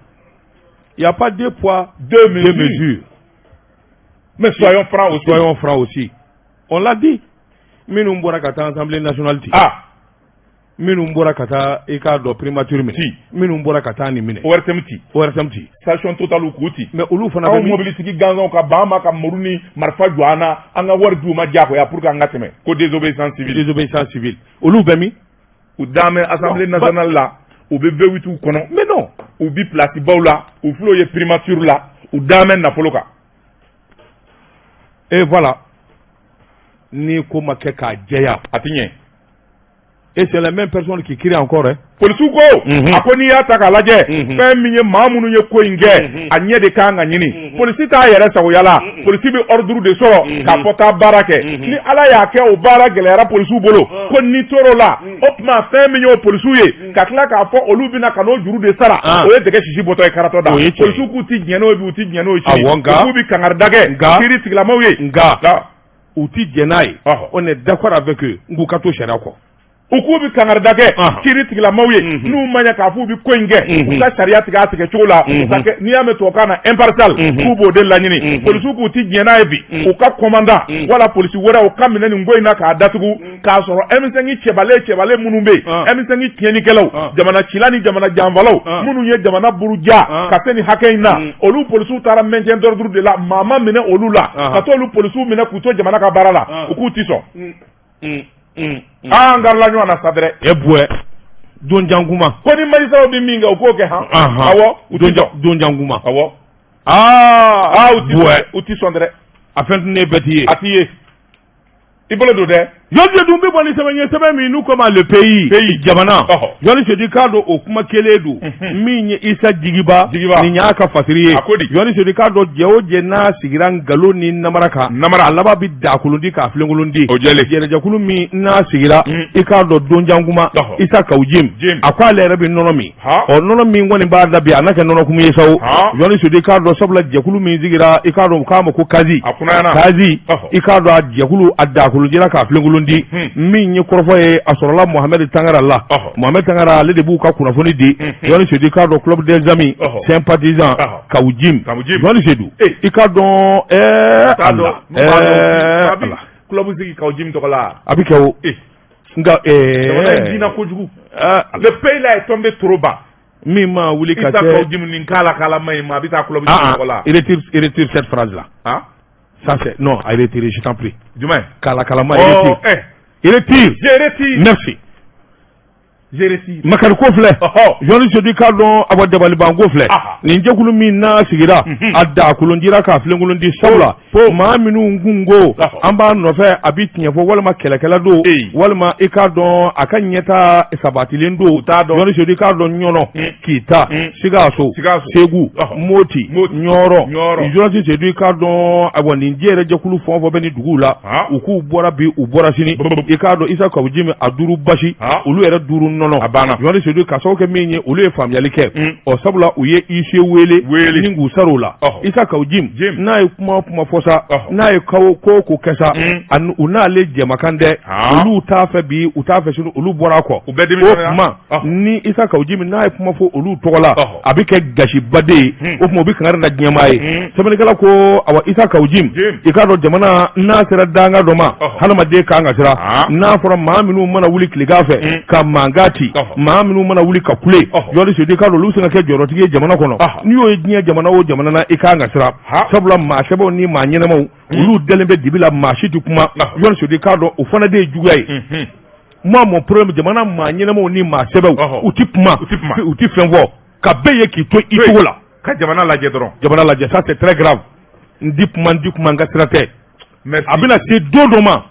Speaker 1: il y a pas deux poids
Speaker 2: deux mesures. Mais soyons francs aussi.
Speaker 1: Soyons francs aussi, on l'a dit, minnu bɔra ka taa assemblée nationale ci, minnu bɔra ka taa i k'a dɔn primature minɛ, minnu bɔra ka taa nin minɛ,
Speaker 2: ORTM ci,
Speaker 1: ORTM ci,
Speaker 2: station Total k'u ci.
Speaker 1: Mais olu fana
Speaker 2: bɛ, anw mobilitigi gansanw ka ban an ma ka muru ni marifa jɔ an na, an ka wari d'u ma diyagoya pour que an ka tɛmɛ, ko désobéissance civile.
Speaker 1: Désobéissance civile, olu bɛ min?
Speaker 2: U dan bɛ assemblée nationale la, u bɛ V8 kɔnɔ.
Speaker 1: Mais non.
Speaker 2: U bi place baw la, u filɛ ye primature la, u dan bɛ nafolo kan.
Speaker 1: Et voilà, ni ko ma kɛ k'a jɛya,
Speaker 2: a ti ɲɛ.
Speaker 1: Et c'est la même personne qui crie encore, hein.
Speaker 2: Polisiw ko, a ko n'i y'a ta k'a lajɛ, fɛn min ye maa minnu ye ko in kɛ, a ɲɛ de kan ka ɲini. Polisi t'a yɛrɛ sagoya la, polisi bɛ ordre de sɔrɔ k'a fɔ taa baara kɛ. Ni Ala y'a kɛ o baara gɛlɛyara polisiw bolo, ko ni tor'o la, o tuma fɛn min y'o polisiw ye, ka tila k'a fɔ olu bɛna ka n'o juru de sara, o ye dɛgɛ sisi bɔtɔ ye karatɔ da. Polisiw k'u ti jɛn n'o ye bi, u ti jɛn n'o ye sini, k'u bɛ kangarida kɛ kiiri tigilamaw ye.
Speaker 1: Nka u ti jɛn n'a ye, on est d'accord avec eux, n k'u ka to sariya kɔ.
Speaker 2: U k'u bɛ kangarida kɛ kiiri tigilamaw ye, n'u ma ɲɛ k'a fɔ u bɛ ko in kɛ, u ka sariya tigɛ a tigɛ cogo la, u ka kɛ, n'i y'a mɛn tubabukan na impartial, k'u b'o de laɲini. Polisiw k'u ti jɛn n'a ye bi, u ka commandant wala polisi wɛrɛ, u ka minɛ nin ko in na k'a datugu, k'a sɔrɔ M5 cɛbalen cɛbalen minnu bɛ yen, M5 tiɲɛnikɛlaw, jamana cila ni jamana janfalaw minnu ye jamana buruja ka se nin hakɛ in na, olu polisiw taara maintien d'ordre de la, maa ma minɛ olu la, ka t'olu polisiw minɛ k'u to jamana ka baara la, u k'u ti sɔn. An garila ɲɔgɔn na sa dɛrɛ.
Speaker 1: E buwɛ donjankuma.
Speaker 2: Ko ni magistrat bɛ min kɛ, u k'o kɛ han. Awɔ, u ti sɔn.
Speaker 1: Donjankuma.
Speaker 2: Awɔ.
Speaker 1: Aa,
Speaker 2: u ti sɔn, u ti sɔn dɛrɛ.
Speaker 1: A fɛn tɛ ne bɛɛ t'i ye.
Speaker 2: A t'i ye. I bolo don dɛ.
Speaker 1: Jɔn dun bɛ bɔ ni sɛbɛn ye, sɛbɛn min n'u ko ma Le Pays.
Speaker 2: Pays.
Speaker 1: Jamana. Jɔnni Sedu k'a dɔn o kuma kelen don. Min ye Isa Jigiba.
Speaker 2: Jigiba.
Speaker 1: Nin y'a ka fasiri ye.
Speaker 2: A ko di.
Speaker 1: Jɔnni Sedu k'a dɔn jɛ o jɛ n'a sigira nkalon ni namara kan.
Speaker 2: Namara.
Speaker 1: A laban bɛ dakolon di k'a filenkolon di.
Speaker 2: O jɛlen.
Speaker 1: Jɛnɛjɛkulu min n'a sigira. I k'a dɔn donjankuma. Isa Kawu Jim. A ko ale yɛrɛ bɛ nɔnɔ min. Ɔ, nɔnɔ min kɔni b'a da bi, a n'a kɛ nɔnɔkumu ye sa o. Jɔnni Sedu k'a dɔn sabula jɛkulu min sigira, i k'a dɔn u k'a ma ko Kazi.
Speaker 2: A kunnayana.
Speaker 1: Kazi. I k'a dɔn a jɛkulu, a dakolon dira k'a filenkolon di. Min ye kɔrɔfɔ ye, a sɔrɔla Mohamed Tangara la. Mohamed Tangara, ale de b'u ka kunnafoni di. Jɔnni Sedu k'a dɔn club des amis sympathisants Kawu Jim. Jɔnni Sedu i k'a dɔn
Speaker 2: Ala Ala club sigi Kawu Jim tɔgɔ la.
Speaker 1: A bɛ kɛ o. Nka
Speaker 2: jamana in binna kojugu. Le pays là est tombé trop bas.
Speaker 1: Min ma wuli ka
Speaker 2: kɛ. Isa Kawu Jim nin k'a la k'ala ma ɲi ma, a bɛ taa club sigi tɔgɔ la.
Speaker 1: Retire cette phrase là.
Speaker 2: Ah.
Speaker 1: Ça c'est non, à retirer, je t'en prie.
Speaker 2: Jumɛn?
Speaker 1: Kala kalama, retire. Retire.
Speaker 2: Je retire.
Speaker 1: Merci.
Speaker 2: Je retire.
Speaker 1: Makari ko filɛ. Jɔnni Sedu k'a dɔn awa dabalibanko filɛ. Nin jɛkulu min n'a sigira, a da kolon dira k'a filenkolon di, sabula maa minnu kun ko an b'a nɔfɛ, a bi tiɲɛ fɔ walima kɛlɛkɛla don, walima i k'a dɔn a ka ɲɛta sabatilen don. Jɔnni Sedu k'a dɔn Ɲɔnɔ, Kita, Sikaso, Segu, Moti, Ɲɔrɔ. Jɔnni Sedu k'a dɔn awa nin jɛ yɛrɛ jɛkulu fɛn o fɛn bɛ nin duguw la, u k'u bɔra bi, u bɔra sini. I k'a dɔn Isa Kawu Jim a duuru basi, olu yɛrɛ duuru nɔnɔ.
Speaker 2: A banna.
Speaker 1: Jɔnni Sedu ka sababu kɛ min ye, olu ye faamuyali kɛ. Ɔ, sabula u ye huissier wele ni k'u sara o la. Isa Kawu Jim n'a ye kuma o kuma fɔ sa, n'a ye ko o ko kɛ sa, u n'ale jɛmakan dɛ, olu t'a fɛ bi, u t'a fɛ sini, olu bɔra a kɔ.
Speaker 2: U bɛɛ
Speaker 1: o tuma ni Isa Kawu Jim n'a ye kuma fɔ olu tɔgɔ la, a bɛ kɛ gasibaden ye. O tuma u bɛ kangari da diɲɛmaa ye. Sɛbɛnnikɛla ko awa Isa Kawu Jim, i k'a dɔn jamana n'a sera danga dɔ ma, hadamaden kan ka siran. N'a fɔra maa minnu mana wuli tilegan fɛ ka mankan ci, maa minnu mana wuli ka kule, Jɔnni Sedu k'a dɔn olu bɛ se ka kɛ jɔyɔrɔtigi ye jamana kɔnɔ. N'i y'o ye diɲɛ jamana o jamana na, i kan ka siran, sabula maa sɛbɛw ni maa ɲɛnamaw, olu dalen bɛ dibi la, maa si tɛ kuma. Jɔnni Sedu k'a dɔn o fana de ye juguya ye. Moi, mon problème, jamana maa ɲɛnamaw ni maa sɛbɛw, u ti kuma, u ti fɛn fɔ, ka bɛɛ ye k'i to i cogo la.
Speaker 2: Ka jamana lajɛ dɔrɔn.
Speaker 1: Jamana lajɛ, ça c'est très grave. N di kuma, n di kuma, n ka sira tɛ. A bɛna se don dɔ ma.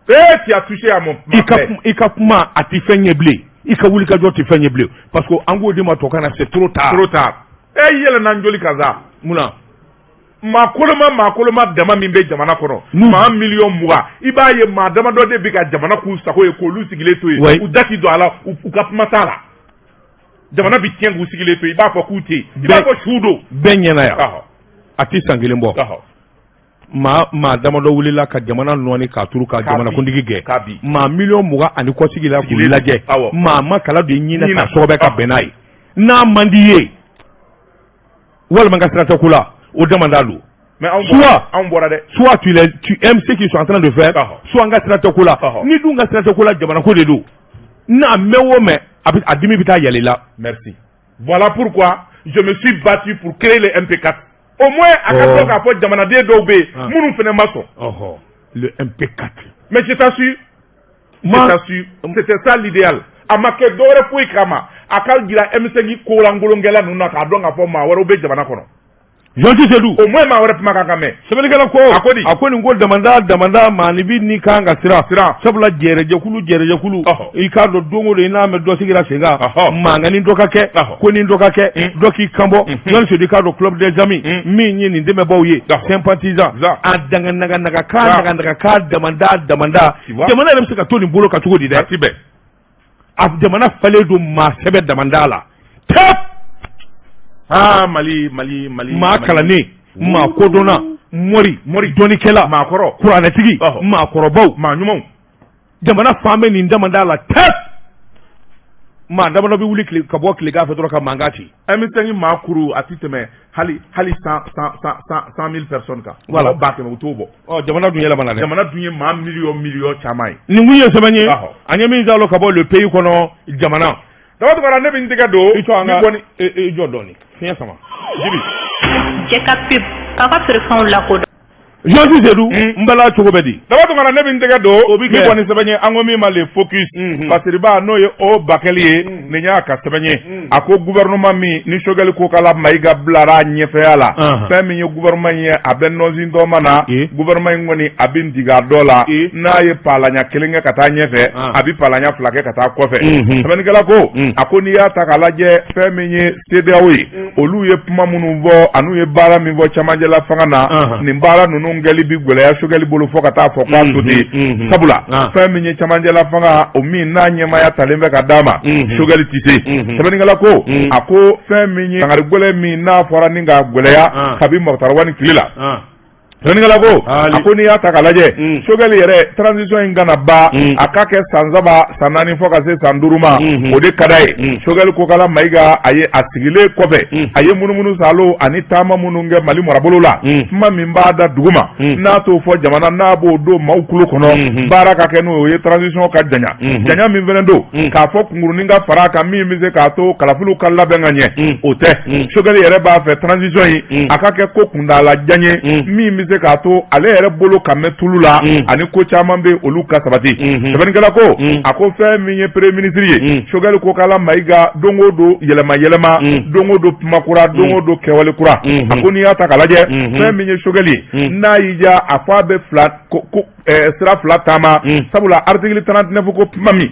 Speaker 2: Eh, tu as touché à mon
Speaker 1: I ka kuma a ti fɛn ɲɛ bilen, i ka wulikajɔ ti fɛn ɲɛ bilen, parce que an k'o de ma tubabukan na, c'est trop tard.
Speaker 2: Trop tard. Eh, yɛlɛnna n joli kan sa.
Speaker 1: Mun na?
Speaker 2: Maa koloma, maa koloma dama min bɛ jamana kɔnɔ, maa miliyɔn 20, i b'a ye maa damadɔ de bɛ ka jamana k'u sago ye, k'olu sigilen to yen, u da ti don a la, u ka kuma t'a la. Jamana bɛ tiɲɛ k'u sigilen to yen, i b'a fɔ k'u tɛ yen, i b'a fɔ su don.
Speaker 1: Bɛɛ ɲɛna yan, a tɛ san kelen bɔ, maa damadɔ wulila ka jamana nɔɔni k'a turu, ka jamanakuntigi gɛn. Maa miliyɔn 20 ani kɔ sigila k'u lajɛ, maa ma kala don i ɲin na k'a sɔgɔbɛ ka bɛn n'a ye. N'a man di ye walima ka sira tɛ ko la, o damanda don.
Speaker 2: Mais soit anw bɔra dɛ.
Speaker 1: Soit tu aimes ce qu'ils sont en train de faire, soit an ka sira tɛ ko la. Ni dun ka sira tɛ ko la, jamana ko de don, n'a mɛn o mɛn, a bɛ a dimi bɛ taa yɛlɛ i la.
Speaker 2: Merci. Voilà pourquoi je me suis battu pour créer le MP4. Au moins a ka dɔn k'a fɔ jamanaden dɔw bɛ yen minnu fana ma sɔn.
Speaker 1: Le MP4.
Speaker 2: Mais je t'assure, je t'assure, c'était ça l'idéal. A ma kɛ dɔwɛrɛ foyi kama, a ka jira M5 kolankolonkɛla ninnu na k'a dɔn k'a fɔ maa wɛrɛw bɛ jamana kɔnɔ.
Speaker 1: Jean Seydou.
Speaker 2: Au moins maa wɛrɛ kuma kan ka mɛn.
Speaker 1: Sɛbɛnnikɛla ko.
Speaker 2: A ko di?
Speaker 1: A ko nin ko damanda damanda, maaninfin ni kan ka siran.
Speaker 2: Siran.
Speaker 1: Sabula jɛrɛjɛkulu jɛrɛjɛkulu. I k'a dɔn, don o don i n'a mɛn dɔ sigira sen kan. Mankanni dɔ ka kɛ. Ko ni dɔ ka kɛ. Dɔ k'i kan bɔ. Jean Seydou, i k'a dɔn, Club des Amis. Min ye nin dɛmɛbaaw ye. Sympathisant. A danga naga naga k'a naga naga k'a damanda damanda. Jamana yɛrɛ bɛ se ka to nin bolo kan cogo di dɛ?
Speaker 2: A ti bɛn.
Speaker 1: A jamana falen don maa sɛbɛ damanda la. Tep.
Speaker 2: Aa, Mali, Mali, Mali.
Speaker 1: Maa kalannen, maa kodɔnna, mori
Speaker 2: mori,
Speaker 1: dɔnnikɛla,
Speaker 2: maakɔrɔ,
Speaker 1: kuranɛtigi, maakɔrɔbaw,
Speaker 2: maa ɲumanw.
Speaker 1: Jamana fan bɛ nin damanda la tep. Maa damadɔ bɛ wuli ka bɔ tilegan fɛ dɔrɔn ka mankan ci.
Speaker 2: M5 maa kuru a ti tɛmɛ hali 100 000 personnes kan.
Speaker 1: Voilà.
Speaker 2: 100 000, u t'o bɔ.
Speaker 1: Ɔ, jamana dun yɛlɛmana dɛ.
Speaker 2: Jamana dun ye maa miliyɔn miliyɔn caman ye.
Speaker 1: Nin kun ye sɛbɛn ye an ye min jalo ka bɔ Le Pays kɔnɔ, jamana.
Speaker 2: Daba Tunkara, ne bɛ n tɛgɛ don.
Speaker 1: I to an ka i jɔ dɔɔni, fiɲɛ sama.
Speaker 2: Jibi.
Speaker 3: Cɛ ka pub k'aw ka feerefɛnw lakodɔn.
Speaker 1: Jean Seydou, n bala, cogo bɛ di?
Speaker 2: Daba Tunkara, ne bɛ n tɛgɛ don.
Speaker 1: O bɛ kɛ.
Speaker 2: Ni kɔni sɛbɛn ye, an ko min ma Le Focus. Fasiriba, n'o ye o Bakɛli ye, nin y'a ka sɛbɛn ye. A ko gouvernement min ni Choguel Kokala Mayiga bilara a ɲɛfɛya la. Fɛn min ye gouvernement ye, a bɛ nɔnsin dɔma na. Gouvernement in kɔni, a bɛ diga dɔ la. N'a ye palaɲa kelen kɛ ka taa ɲɛfɛ, a bɛ palaɲa fila kɛ ka taa kɔfɛ. Sɛbɛnnikɛla ko, a ko n'i y'a ta k'a lajɛ, fɛn min ye CEDEAO ye, olu ye kuma minnu fɔ an'u ye baara min fɔ camancɛla fanga na, nin baara ninnu kɛli bi gɛlɛya Choguel bolo fo ka taa fɔ k'a to ten. Sabula fɛn min ye camancɛla fanga, o min n'a ɲɛmaaya talen bɛ ka d'a ma, Choguel tɛ se. Sɛbɛnnikɛla ko, a ko fɛn min ye kangari gɛlɛn min n'a fɔra ni ka gɛlɛya kabi Moctar Ouane tile la. Sɛbɛnnikɛla ko, a ko n'i y'a ta k'a lajɛ, Choguel yɛrɛ, transition in kana ban, a ka kɛ san 3, san 4, fo ka se san 5 ma, o de ka d'a ye. Choguel Kokala Mayiga, a ye a sigilen kɔfɛ, a ye munumunu salo ani taama minnu kɛ Mali marabolo la, kuma min b'a da dugu ma, n'a t'o fɔ jamana, n'a b'o don maaw tulo kɔnɔ, baara ka kɛ n'o ye, transition ka janya janya min fana don, k'a fɔ kunkurunin ka fara a kan min bɛ se k'a to kalafiliw ka labɛn ka ɲɛ, o tɛ. Choguel yɛrɛ b'a fɛ transition in a ka kɛ ko kuntaala jan ye min bɛ se k'a to ale yɛrɛ bolo ka mɛn tulu la, ani ko caman bɛ olu ka sabati. Sɛbɛnnikɛla ko, a ko fɛn min ye premier ministre ye, Choguel Kokala Mayiga, don o don yɛlɛma yɛlɛma, don o don kuma kura, don o don kɛwale kura. A ko n'i y'a ta k'a lajɛ, fɛn min ye Choguel ye, n'a y'i diya, a fɔ a bɛ fila ko sira fila taama. Sabula article 39 ko kuma min,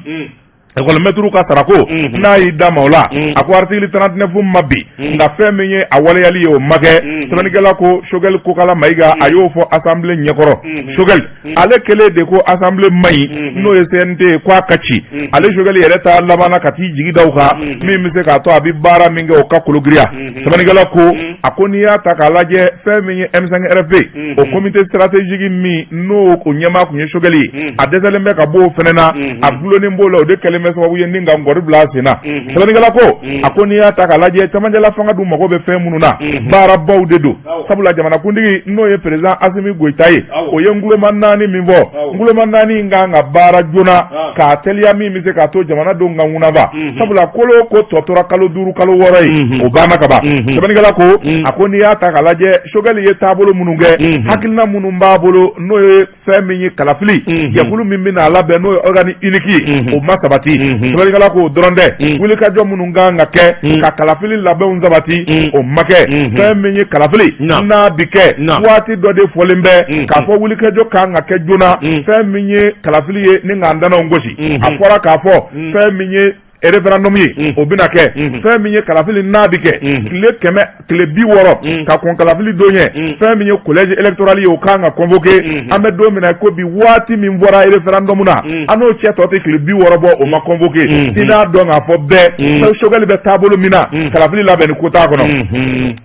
Speaker 2: école ka sarako, n'a y'i da ma o la, a ko article 39 ma bi, nka fɛn min ye a waleyali ye, o ma kɛ. Sɛbɛnnikɛla ko Choguel Kokala Mayiga, a y'o fɔ assemblée ɲɛkɔrɔ. Choguel ale kɛlen de ko assemblée man ɲi, n'o ye CNT ye, k'a ka ci. Ale Choguel yɛrɛ ta labanna ka t'i jigi da o kan min bɛ se k'a to a bɛ baara min kɛ, o ka kologiriya. Sɛbɛnnikɛla ko, a ko n'i y'a ta k'a lajɛ, fɛn min ye M5 RFP, o comité stratégique min n'o o ɲɛmaa tun ye Choguel ye, a dɛsɛlen bɛ ka bɔ o fɛnɛ na, a gulonnen b'o la, o de kɛlen bɛ sababu ye ni ka ngɔri bila a sen na. Sɛbɛnnikɛla ko, a ko n'i y'a ta k'a lajɛ, camancɛla fanga dun mago bɛ fɛn minnu na, baarabaw de don. Sabula jamanakuntigi, n'o ye président Assimi Goïta ye, o ye nguloma naani min fɔ, nguloma naani in kan ka baara joona k'a teliya min bɛ se k'a to jamanadenw ka ŋunaba. Sabula kolo ko tɔ tora kalo 5, kalo 6 ye, o banna ka ban. Sɛbɛnnikɛla ko, a ko n'i y'a ta k'a lajɛ, Choguel ye taabolo minnu kɛ, hakilina minnu b'a bolo, n'o ye fɛn min ye kalafili jɛkulu min bɛna a labɛn, n'o ye organe unique ye, o ma sabati. Sɛbɛnnikɛla ko o dɔrɔn tɛ, wulikajɔ minnu kan ka kɛ ka kalafili labɛnw sabati, o ma kɛ. Fɛn min ye kalafili n'a bi kɛ, waati dɔ de fɔlen bɛ k'a fɔ wulikajɔ kan ka kɛ joona. Fɛn min ye kalafili ye ni k'an dananw gosi, a fɔra k'a fɔ fɛn min ye référendum ye, o bɛna kɛ. Fɛn min ye kalafili n'a bɛ kɛ tile 100 tile 60 ka kɔn kalafili don ɲɛ, fɛn min ye collège électoral ye, o kan ka convoquer. An bɛ don min na ko bi, waati min bɔra référendum na, an n'o cɛ tɔ tɛ tile 60 bɔ, o ma convoquer. I n'a dɔn k'a fɔ bɛɛ Choguel bɛ taabolo min na, kalafili labɛnni ko t'a kɔnɔ.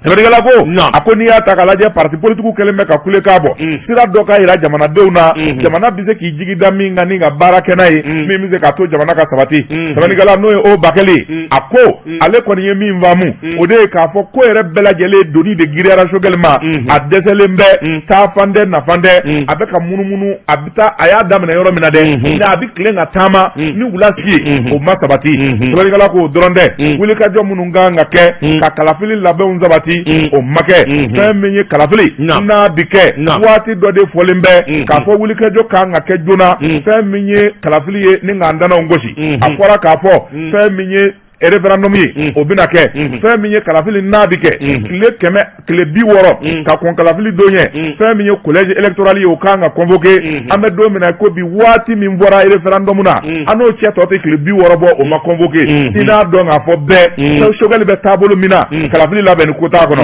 Speaker 2: Sɛbɛnnikɛla ko, a ko n'i y'a ta k'a lajɛ, parti politique kɛlen bɛ ka kulekan bɔ, sira dɔ ka yira jamanadenw na, jamana bɛ se k'i jigi da min kan ni ka baara kɛ n'a ye, min bɛ se k'a to jamana ka sabati. Sɛbɛnnikɛla n'o ye o Bakɛli ye, a ko ale kɔni ye min faamu, o de ye k'a fɔ ko yɛrɛ bɛɛ lajɛlen doni de giriyara Choguel ma. A dɛsɛlen bɛ, taafan tɛ, nafan tɛ, a bɛ ka munumunu. A bɛ taa, a y'a daminɛ yɔrɔ min na dɛ, nka a bɛ tilen ka taama ni wula si ye, o ma sabati. Sɛbɛnnikɛla k'o dɔrɔn tɛ, wulikajɔ minnu kan ka kɛ ka kalafili labɛnw sabati, o ma kɛ. Fɛn min ye kalafili n'a bi kɛ, waati dɔ de fɔlen bɛ k'a fɔ wulikajɔ kan ka kɛ joona. Fɛn min ye kalafili ye ni k'an dananw gosi, a fɔra k'a fɔ fɛn min ye référendum ye, o bɛna kɛ. Fɛn min ye kalafili n'a bɛ kɛ tile 100 tile 60 ka kɔn kalafili don ɲɛ, fɛn min ye collège électoral ye, o kan ka convoquer. An bɛ don min na ko bi, waati min bɔra référendum na, an n'o cɛ tɔ tɛ tile 60 bɔ, o ma convoquer. I n'a dɔn k'a fɔ bɛɛ Choguel bɛ taabolo min na, kalafili labɛnni ko t'a kɔnɔ.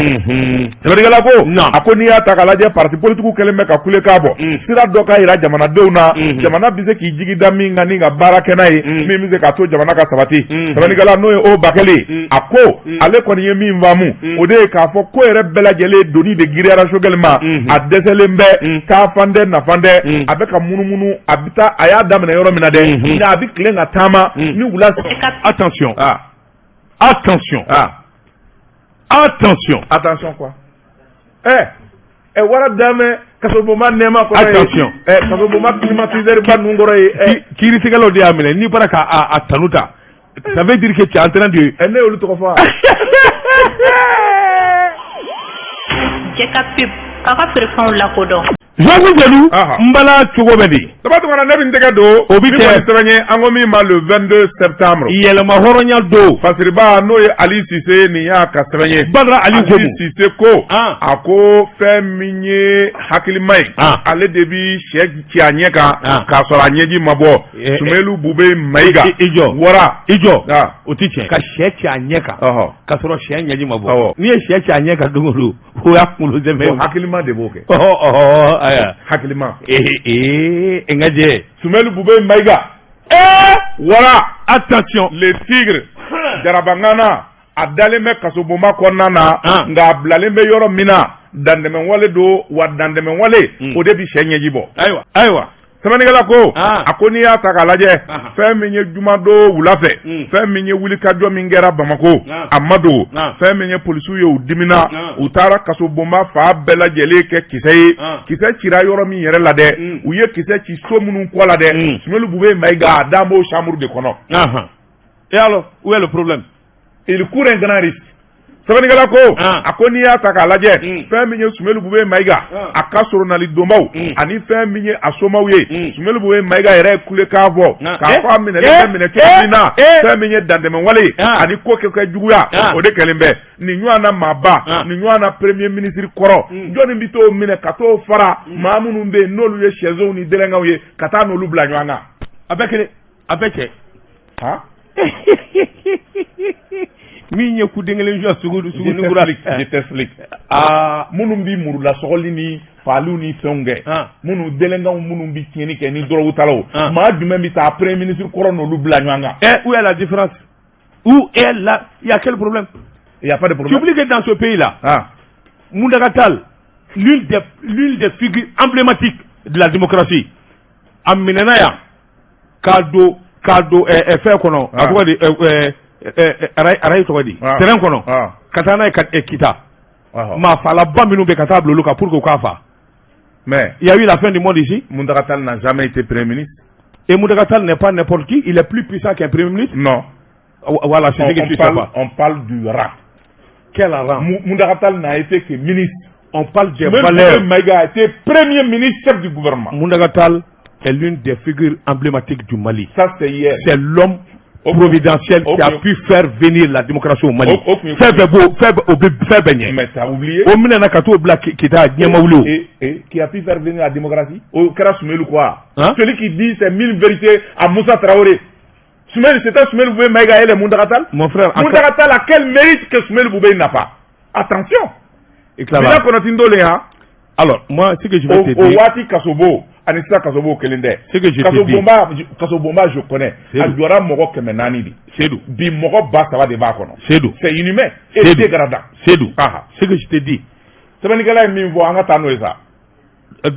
Speaker 2: Sɛbɛnnikɛla ko, a ko n'i y'a ta k'a lajɛ, parti politique kɛlen bɛ ka kulekan bɔ, sira dɔ ka yira jamanadenw na, jamana bɛ se k'i jigi da min kan ni ka baara kɛ n'a ye, min bɛ se k'a to jamana ka sabati. Sɛbɛnnikɛla n'o ye o Bakɛli ye, a ko ale kɔni ye min faamu, o de ye k'a fɔ ko yɛrɛ bɛɛ lajɛlen doni de giriyara Choguel ma. A dɛsɛlen bɛ, taafan tɛ, nafan tɛ, a bɛ ka munumunu. A bɛ taa, a y'a daminɛ yɔrɔ min na dɛ, nka a bɛ tilen ka taama ni wula.
Speaker 1: Attention, attention, attention.
Speaker 2: Attention quoi? Ɛ wara danbɛ kasobonba nɛɛma kɔrɔ ye.
Speaker 1: Attention.
Speaker 2: Ɛ kasobonba climatiseur ba ninnu kɔrɔ ye. Ɛ
Speaker 1: Kiiritigɛlaw de y'a minɛ. N'i bɔra k'a a tanu ta, ça veut dire que tu es en train de
Speaker 2: Ɛ, ne y'olu tɔgɔ fɔ wa?
Speaker 3: Jɛka pub k'a ka feerefɛnw lakodɔn.
Speaker 1: Jean Jelu, n bala cogo bɛ di?
Speaker 2: Daba Tunkara, ne bɛ n tɛgɛ don.
Speaker 1: O bi
Speaker 2: Min
Speaker 1: kɛ.
Speaker 2: kɔni sɛbɛn ye, an ko min ma le 22 septembre.
Speaker 1: Yɛlɛma hɔrɔnya don.
Speaker 2: Fasiriba n'o ye Ali Sise, nin y'a ka sɛbɛn ye.
Speaker 1: Badara Ali Komu.
Speaker 2: Sise ko, a ko fɛn min ye hakilima ye, ale de bi sɛ ci a ɲɛ kan k'a sɔrɔ a ɲɛji ma bɔ. Sumelu Bube Mayiga.
Speaker 1: I jɔ.
Speaker 2: Wara.
Speaker 1: I jɔ. O ti tiɲɛ. Ka sɛ ci a ɲɛ kan k'a sɔrɔ sɛ ɲɛji ma bɔ. N'i ye sɛ ci a ɲɛ kan don o don, o y'a kunkolo sɛmɛ.
Speaker 2: O hakilima de b'o kɛ.
Speaker 1: Ɔhɔ ɔhɔ, ayiwa.
Speaker 2: Hakilima.
Speaker 1: Ee, n ka jɛ.
Speaker 2: Sumelu Bube Mayiga. Wara.
Speaker 1: Attention.
Speaker 2: Le tigre. Jarabangana a dalen bɛ kasobonba kɔnɔna na, nka a bilalen bɛ yɔrɔ min na, dantɛmɛwale don wa, dantɛmɛwale o de bi sɛ ɲɛji bɔ.
Speaker 1: Ayiwa ayiwa.
Speaker 2: Sɛbɛnnikɛla ko, a ko n'i y'a ta k'a lajɛ, fɛn min ye jumadon wula fɛ, fɛn min ye wulikajɔ min kɛra Bamakɔ, a ma dogo. Fɛn min ye polisiw ye, u dimina, u taara kasobonba fa bɛɛ lajɛlen kɛ kisɛ ye. Kisɛ cira yɔrɔ min yɛrɛ la dɛ, u ye kisɛ ci so minnu kɔ la dɛ, Sumelu Bube Mayiga a dan b'o chambre de kɔnɔ.
Speaker 1: Et alors, où est le problème?
Speaker 2: Il court un grand risque. Sɛbɛnnikɛla ko, a ko n'i y'a ta k'a lajɛ, fɛn min ye Sumelu Bube Mayiga a ka soronali donbaw ani fɛn min ye a somaw ye, Sumelu Bube Mayiga yɛrɛ ye kulekan fɔ k'a fɔ a minɛlen bɛ minɛ cogo min na, fɛn min ye dantɛmɛwale ye ani ko kɛ juguya, o de kɛlen bɛ nin ɲɔgɔn na maaba, nin ɲɔgɔn na premier ministre kɔrɔ. Jɔnni bɛ t'o minɛ ka t'o fara maa minnu bɛ yen n'olu ye sɛzonw ni délinquants ye, ka taa n'olu bila ɲɔgɔn kan?
Speaker 1: A bɛɛ kelen, a bɛɛ cɛ. Min ye ku den kelen jɔ sugu sugu ni kura.
Speaker 2: Je t'explique. Minnu bi murula sɔgɔli ni faaliw ni fɛnw kɛ, minnu délinquants, minnu bi tiɲɛni kɛ ni drogue talaw, maa jumɛn bɛ taa premier ministre kɔrɔ n'olu bila ɲɔgɔn kan?
Speaker 1: Eh, où est la différence? Où est la Il y a quel problème?
Speaker 2: Il y a pas de
Speaker 1: Tu
Speaker 2: problème.
Speaker 1: oublies que dans ce pays-là, Mountaga Tall, l'une des figures emblématiques de la démocratie, a minɛna yan k'a don fɛn kɔnɔ, a tɔgɔ di, arayi tɔgɔ di, terrain kɔnɔ, ka taa n'a ye ka Kita, maa faalaba minnu bɛ ka taa bila olu kan pour que u k'a fa.
Speaker 2: Mais
Speaker 1: Il y a eu la fin du monde ici.
Speaker 2: Mountaga Tall n'a jamais été premier ministre.
Speaker 1: Et Mountaga Tall n'est pas n'importe qui, il est plus puissant qu'un premier ministre.
Speaker 2: Non.
Speaker 1: Voilà, c'est
Speaker 2: On,
Speaker 1: ce que
Speaker 2: on
Speaker 1: tu sais
Speaker 2: parle,
Speaker 1: pas.
Speaker 2: On parle du rang.
Speaker 1: Quel rang?
Speaker 2: Mountaga Tall n'a été que ministre.
Speaker 1: On parle des
Speaker 2: Même
Speaker 1: valeurs.
Speaker 2: Maïga a été premier ministre, chef du gouvernement.
Speaker 1: Mountaga Tall est l'une des figures emblématiques du Mali.
Speaker 2: Ça, c'est hier.
Speaker 1: C'est l'homme providentiel qui a pu faire venir la démocratie au Mali. Fɛn bɛɛ b'o fɛn bɛɛ o bɛ fɛn bɛɛ ɲɛ.
Speaker 2: Mais t'as oublié.
Speaker 1: O minɛna ka t'o bila Kita ɲɛma wuli o.
Speaker 2: Et qui a pu faire venir la démocratie? O kɛra Soumeylou quoi?
Speaker 1: Hein?
Speaker 2: Celui qui dit ses mille vérités à Moussa Traoré. Soumeylou, c'était Soumeylou Boubèye Maïga et les Mountaga Tall.
Speaker 1: Mon frère,
Speaker 2: Mountaga Tall a quel mérite que Soumeylou Boubèye n'a pas? Attention.
Speaker 1: Bila
Speaker 2: kɔnɔ ti ndole hein.
Speaker 1: Alors, moi, ce que je vais te
Speaker 2: O
Speaker 1: dire.
Speaker 2: waati kasobo ani sisan kasobo kelen tɛ.
Speaker 1: Ce que je te dis.
Speaker 2: Kasobonba, je connais. A jɔra mɔgɔ 400 de.
Speaker 1: Seydou.
Speaker 2: Bi mɔgɔ 3000 de b'a kɔnɔ.
Speaker 1: Seydou.
Speaker 2: C'est inhumain et dégradant.
Speaker 1: Seydou.
Speaker 2: Ah.
Speaker 1: Ce que je te dis.
Speaker 2: Sɛbɛnnikɛla ye min fɔ, an ka taa n'o ye sa.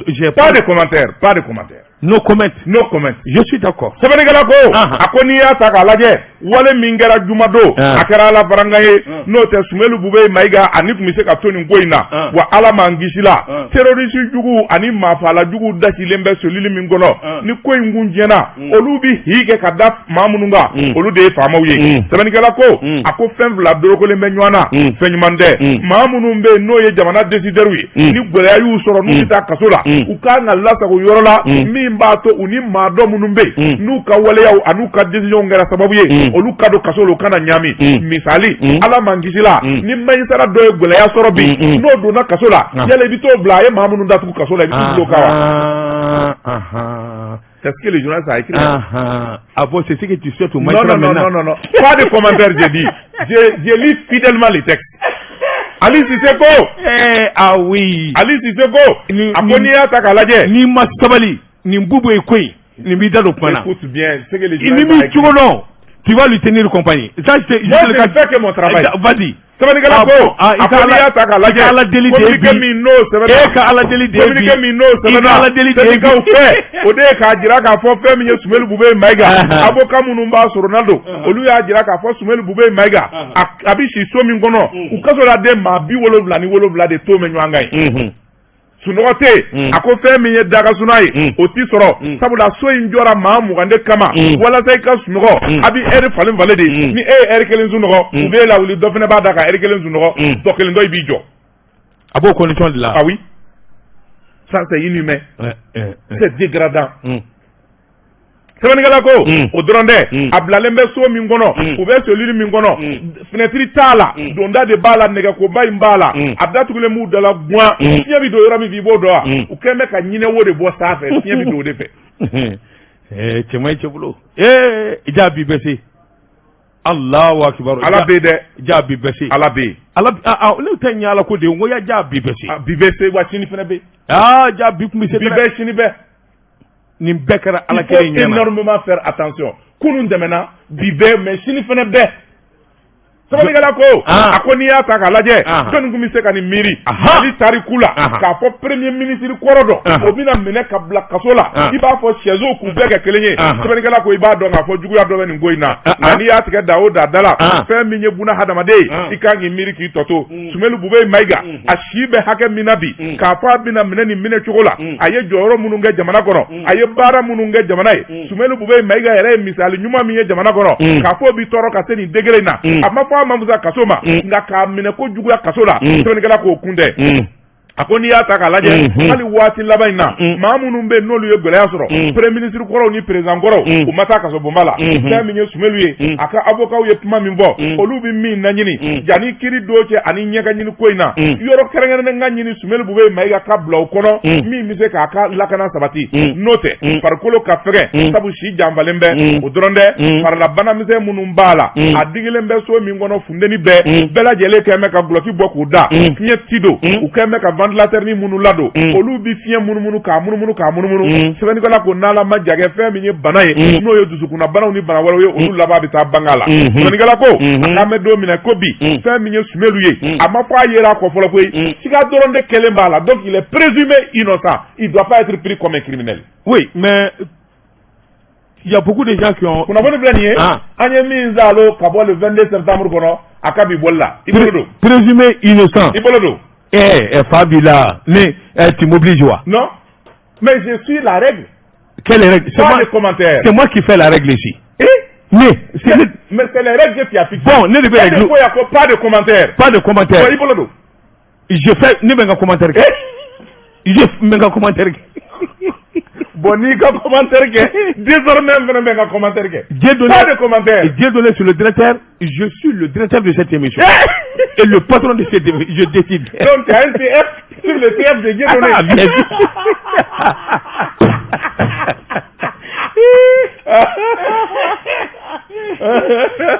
Speaker 1: J'ai
Speaker 2: Pas de commentaire, pas de commentaire.
Speaker 1: No comment.
Speaker 2: No comment.
Speaker 1: Je suis d'accord.
Speaker 2: Sɛbɛnnikɛla ko, a ko n'i y'a ta k'a lajɛ, wale min kɛra jumadon, a kɛra Ala farankan ye. N'o tɛ, Soumeylou Boubèye Maïga ani tun bɛ se ka to nin ko in na wa. Ala m'an kisi la, terroriste jugu ani maafala jugu dasilen bɛ cellule min kɔnɔ, ni ko in kun tiɲɛna, olu bɛ hi kɛ ka da maa minnu kan, olu de ye faamaw ye. Sɛbɛnnikɛla ko, a ko fɛn fila dorokolen bɛ ɲɔgɔn na, fɛn ɲuman tɛ. Maa minnu bɛ yen n'o ye jamana décideurs ye, ni gɛlɛya y'u sɔrɔ, n'u bɛ taa kaso la, u kan ka lasago yɔrɔ la min b'a to u ni maa dɔ minnu bɛ yen n'u ka waleyaw an'u ka décision kɛra sababu ye olu ka don kaso la, u kana ɲaami. Misali, Ala m'an kisi la, ni magistrat dɔ ye gɛlɛya sɔrɔ bi, n'o donna kaso la, yala i bɛ t'o bila a ye maa minnu datugu kaso la, i bɛ t'u bila o kan wa? C'est ce que le journaliste a écrit.
Speaker 1: Ah bon, c'est ce que tu souhaites au
Speaker 2: Non, non, non, non, non, non. Pas de commentaire, j'ai dit. Je lis fidèlement les textes. Ali Cissé ko.
Speaker 1: Eh, ah oui.
Speaker 2: Ali Cissé ko. A ko n'i y'a ta k'a lajɛ.
Speaker 1: N'i ma sabali, nin bubu ye ko in, nin b'i da don kuma na.
Speaker 2: Écoute bien, ce que le
Speaker 1: Ni m'i cogo dɔn, tu vas lui tenir compagnie. Ça, c'est.
Speaker 2: Moi, je ne fais que mon travail.
Speaker 1: Vas-y.
Speaker 2: Sɛbɛnnikɛla ko, a ko n'i y'a ta k'a lajɛ.
Speaker 1: Ala deli de ye bi.
Speaker 2: Communiqué min n'o sɛbɛnna.
Speaker 1: E ka Ala deli de ye bi.
Speaker 2: Communiqué min n'o sɛbɛnna.
Speaker 1: I ka Ala deli de ye bi.
Speaker 2: Syndicat fɛ, o de ye k'a jira k'a fɔ fɛn min ye Soumeylou Boubèye Maïga. Avocat minnu b'a sɔrɔ don, olu y'a jira k'a fɔ Soumeylou Boubèye Maïga, a bɛ si so min kɔnɔ, u kasola den maa 77 de to bɛ ɲɔgɔn kan yen. Sunɔgɔ tɛ yen. A ko fɛn min ye dagasuna ye, o ti sɔrɔ, sabula so in jɔra maa 20 de kama walasa i ka sunɔgɔ. A bɛ ɛri falen falen de. Ni e ye ɛri kelen sunɔgɔ, u b'e lawuli, dɔ fana b'a da ka ɛri kelen sunɔgɔ, tɔ kelen dɔ i b'i jɔ.
Speaker 1: A b'o condition de la.
Speaker 2: Ah oui, ça c'est inhumain, c'est dégradant. Sɛbɛnnikɛla ko, o dɔrɔn tɛ, a bilalen bɛ so min kɔnɔ, u bɛ cellule min kɔnɔ, fenêtre t'a la, donda de b'a la, nɛgɛkoba in b'a la, a datugulen b'u da la guwan. Fiɲɛ bɛ don yɔrɔ min fɛ, i b'o dɔn wa? U kɛlen bɛ ka ɲinɛ wo de bɔ sanfɛ, fiɲɛ bɛ don o de fɛ.
Speaker 1: Cɛ man ɲi cɛ bolo. Ee, jaabi bɛ se. Allahu akibaru.
Speaker 2: Ala bɛ yen dɛ.
Speaker 1: Jaabi bɛ se.
Speaker 2: Ala bɛ yen.
Speaker 1: Ala, ne tɛ ɲɛ Ala ko de ye, n ko ya jaabi bɛ se.
Speaker 2: Bi bɛ se wa, sini fana bɛ yen.
Speaker 1: Aa, jaabi tun bɛ se.
Speaker 2: Bi bɛ, sini bɛ.
Speaker 1: Nin bɛɛ kɛra Ala kelen
Speaker 2: ɲɛna. Il faut énormément faire attention. Kunun tɛmɛna, bi bɛ, mais sini fana bɛɛ. Sɛbɛnnikɛla ko, a ko n'i y'a ta k'a lajɛ, jɔnni tun bɛ se ka nin miiri Mali tariku la k'a fɔ premier ministre kɔrɔ dɔ, o bɛna minɛ ka bila kaso la i b'a fɔ sɛzo, k'u bɛɛ kɛ kelen ye? Sɛbɛnnikɛla ko, i b'a dɔn k'a fɔ juguya dɔ bɛ nin ko in na. Nka n'i y'a tigɛ da o da da la, fɛn min ye buna hadamaden ye, i kan k'i miiri k'i tɔ to. Soumeylou Boubèye Maïga, a si bɛ hakɛ min na bi, k'a fɔ a bɛna minɛ nin minɛ cogo la, a ye jɔyɔrɔ minnu kɛ jamana kɔnɔ, a ye baara minnu kɛ jamana ye, Soumeylou Boubèye Maïga yɛrɛ ye misali ɲuman min ye jamana kɔnɔ, k'a fɔ bi tɔɔrɔ ka se nin degré in na, a ma fɔ a ma musa kaso ma, nka k'a minɛ ko juguya kaso la, sɛbɛnnikɛla k'o kun tɛ. A ko n'i y'a ta k'a lajɛ, hali waati laban in na, maa minnu bɛ yen n'olu ye gɛlɛya sɔrɔ, premier ministre kɔrɔw ni président kɔrɔw, u ma taa kaso bonba la. Fɛn min ye Soumeylou ye, a ka avocat ye kuma min fɔ, olu bɛ min laɲini yanni kiiri don cɛ ani ɲɛ ka ɲini ko in na, yɔrɔ kɛrɛnkɛrɛnnen ka ɲini Soumeylou Boubèye Maïga ka bila o kɔnɔ min bɛ se k'a ka lakana sabati. N'o tɛ, farikolo ka fɛgɛn, sabu si janfalen bɛ. O dɔrɔn tɛ, farilabana misɛn minnu b'a la, a digilen bɛ so min kɔnɔ, funteni bɛɛ bɛɛ lajɛlen kɛn bɛ ka gulɔki bɔ k'u da, fiɲɛ ti don. U kɛn bɛ ka ventilateur ni minnu ladon, olu bɛ fiɲɛ munumunu k'a munumunu k'a munumunu. Sɛbɛnnikɛla ko n'Ala ma jagɛ, fɛn min ye bana ye, n'o ye dusukunnabanaw ni bana wɛrɛw ye, olu laban bɛ taa bange a la. Sɛbɛnnikɛla ko, a k'an bɛ don min na ko bi, fɛn min ye Soumeylou ye, a ma fɔ a yera a kɔ fɔlɔ koyi, siga dɔrɔn de kɛlen b'a la. Donc il est présumé innocent, il doit pas être pris comme un criminel.
Speaker 1: Oui, mais il y a beaucoup de gens qui ont.
Speaker 2: Kunnafoni filɛ nin ye, an ye min zalo ka bɔ le 22 septembre kɔnɔ, a ka bi bɔli la, i bolo don.
Speaker 1: Présumé innocent.
Speaker 2: I bolo don.
Speaker 1: Eh, eh, Fabila, mais eh, tu m'obliges, quoi.
Speaker 2: Non, mais je suis la règle.
Speaker 1: Quelle règle?
Speaker 2: C'est moi, les commentaires.
Speaker 1: C'est moi qui fais la règle ici.
Speaker 2: Eh?
Speaker 1: Mais
Speaker 2: c'est mais c'est les règles que tu as fixées.
Speaker 1: Bon, ne de bɛ règle.
Speaker 2: Ko pas de commentaire.
Speaker 1: Pas de commentaire.
Speaker 2: Bon, i bolo don.
Speaker 1: Je fais ne bɛ n ka commentaire kɛ. Je bɛ n ka commentaire kɛ.
Speaker 2: Bon, n'i ka commentaire kɛ, désormais n fana bɛ n ka commentaire kɛ.
Speaker 1: Dieudonné,
Speaker 2: pas de commentaire.
Speaker 1: Dieudonné sur le directeur, je suis le directeur de cette émission. Et le patron de cette émission, je décide.
Speaker 2: Donc tu as un CF sur le CF de Dieudonné.
Speaker 1: Ah, bien sûr.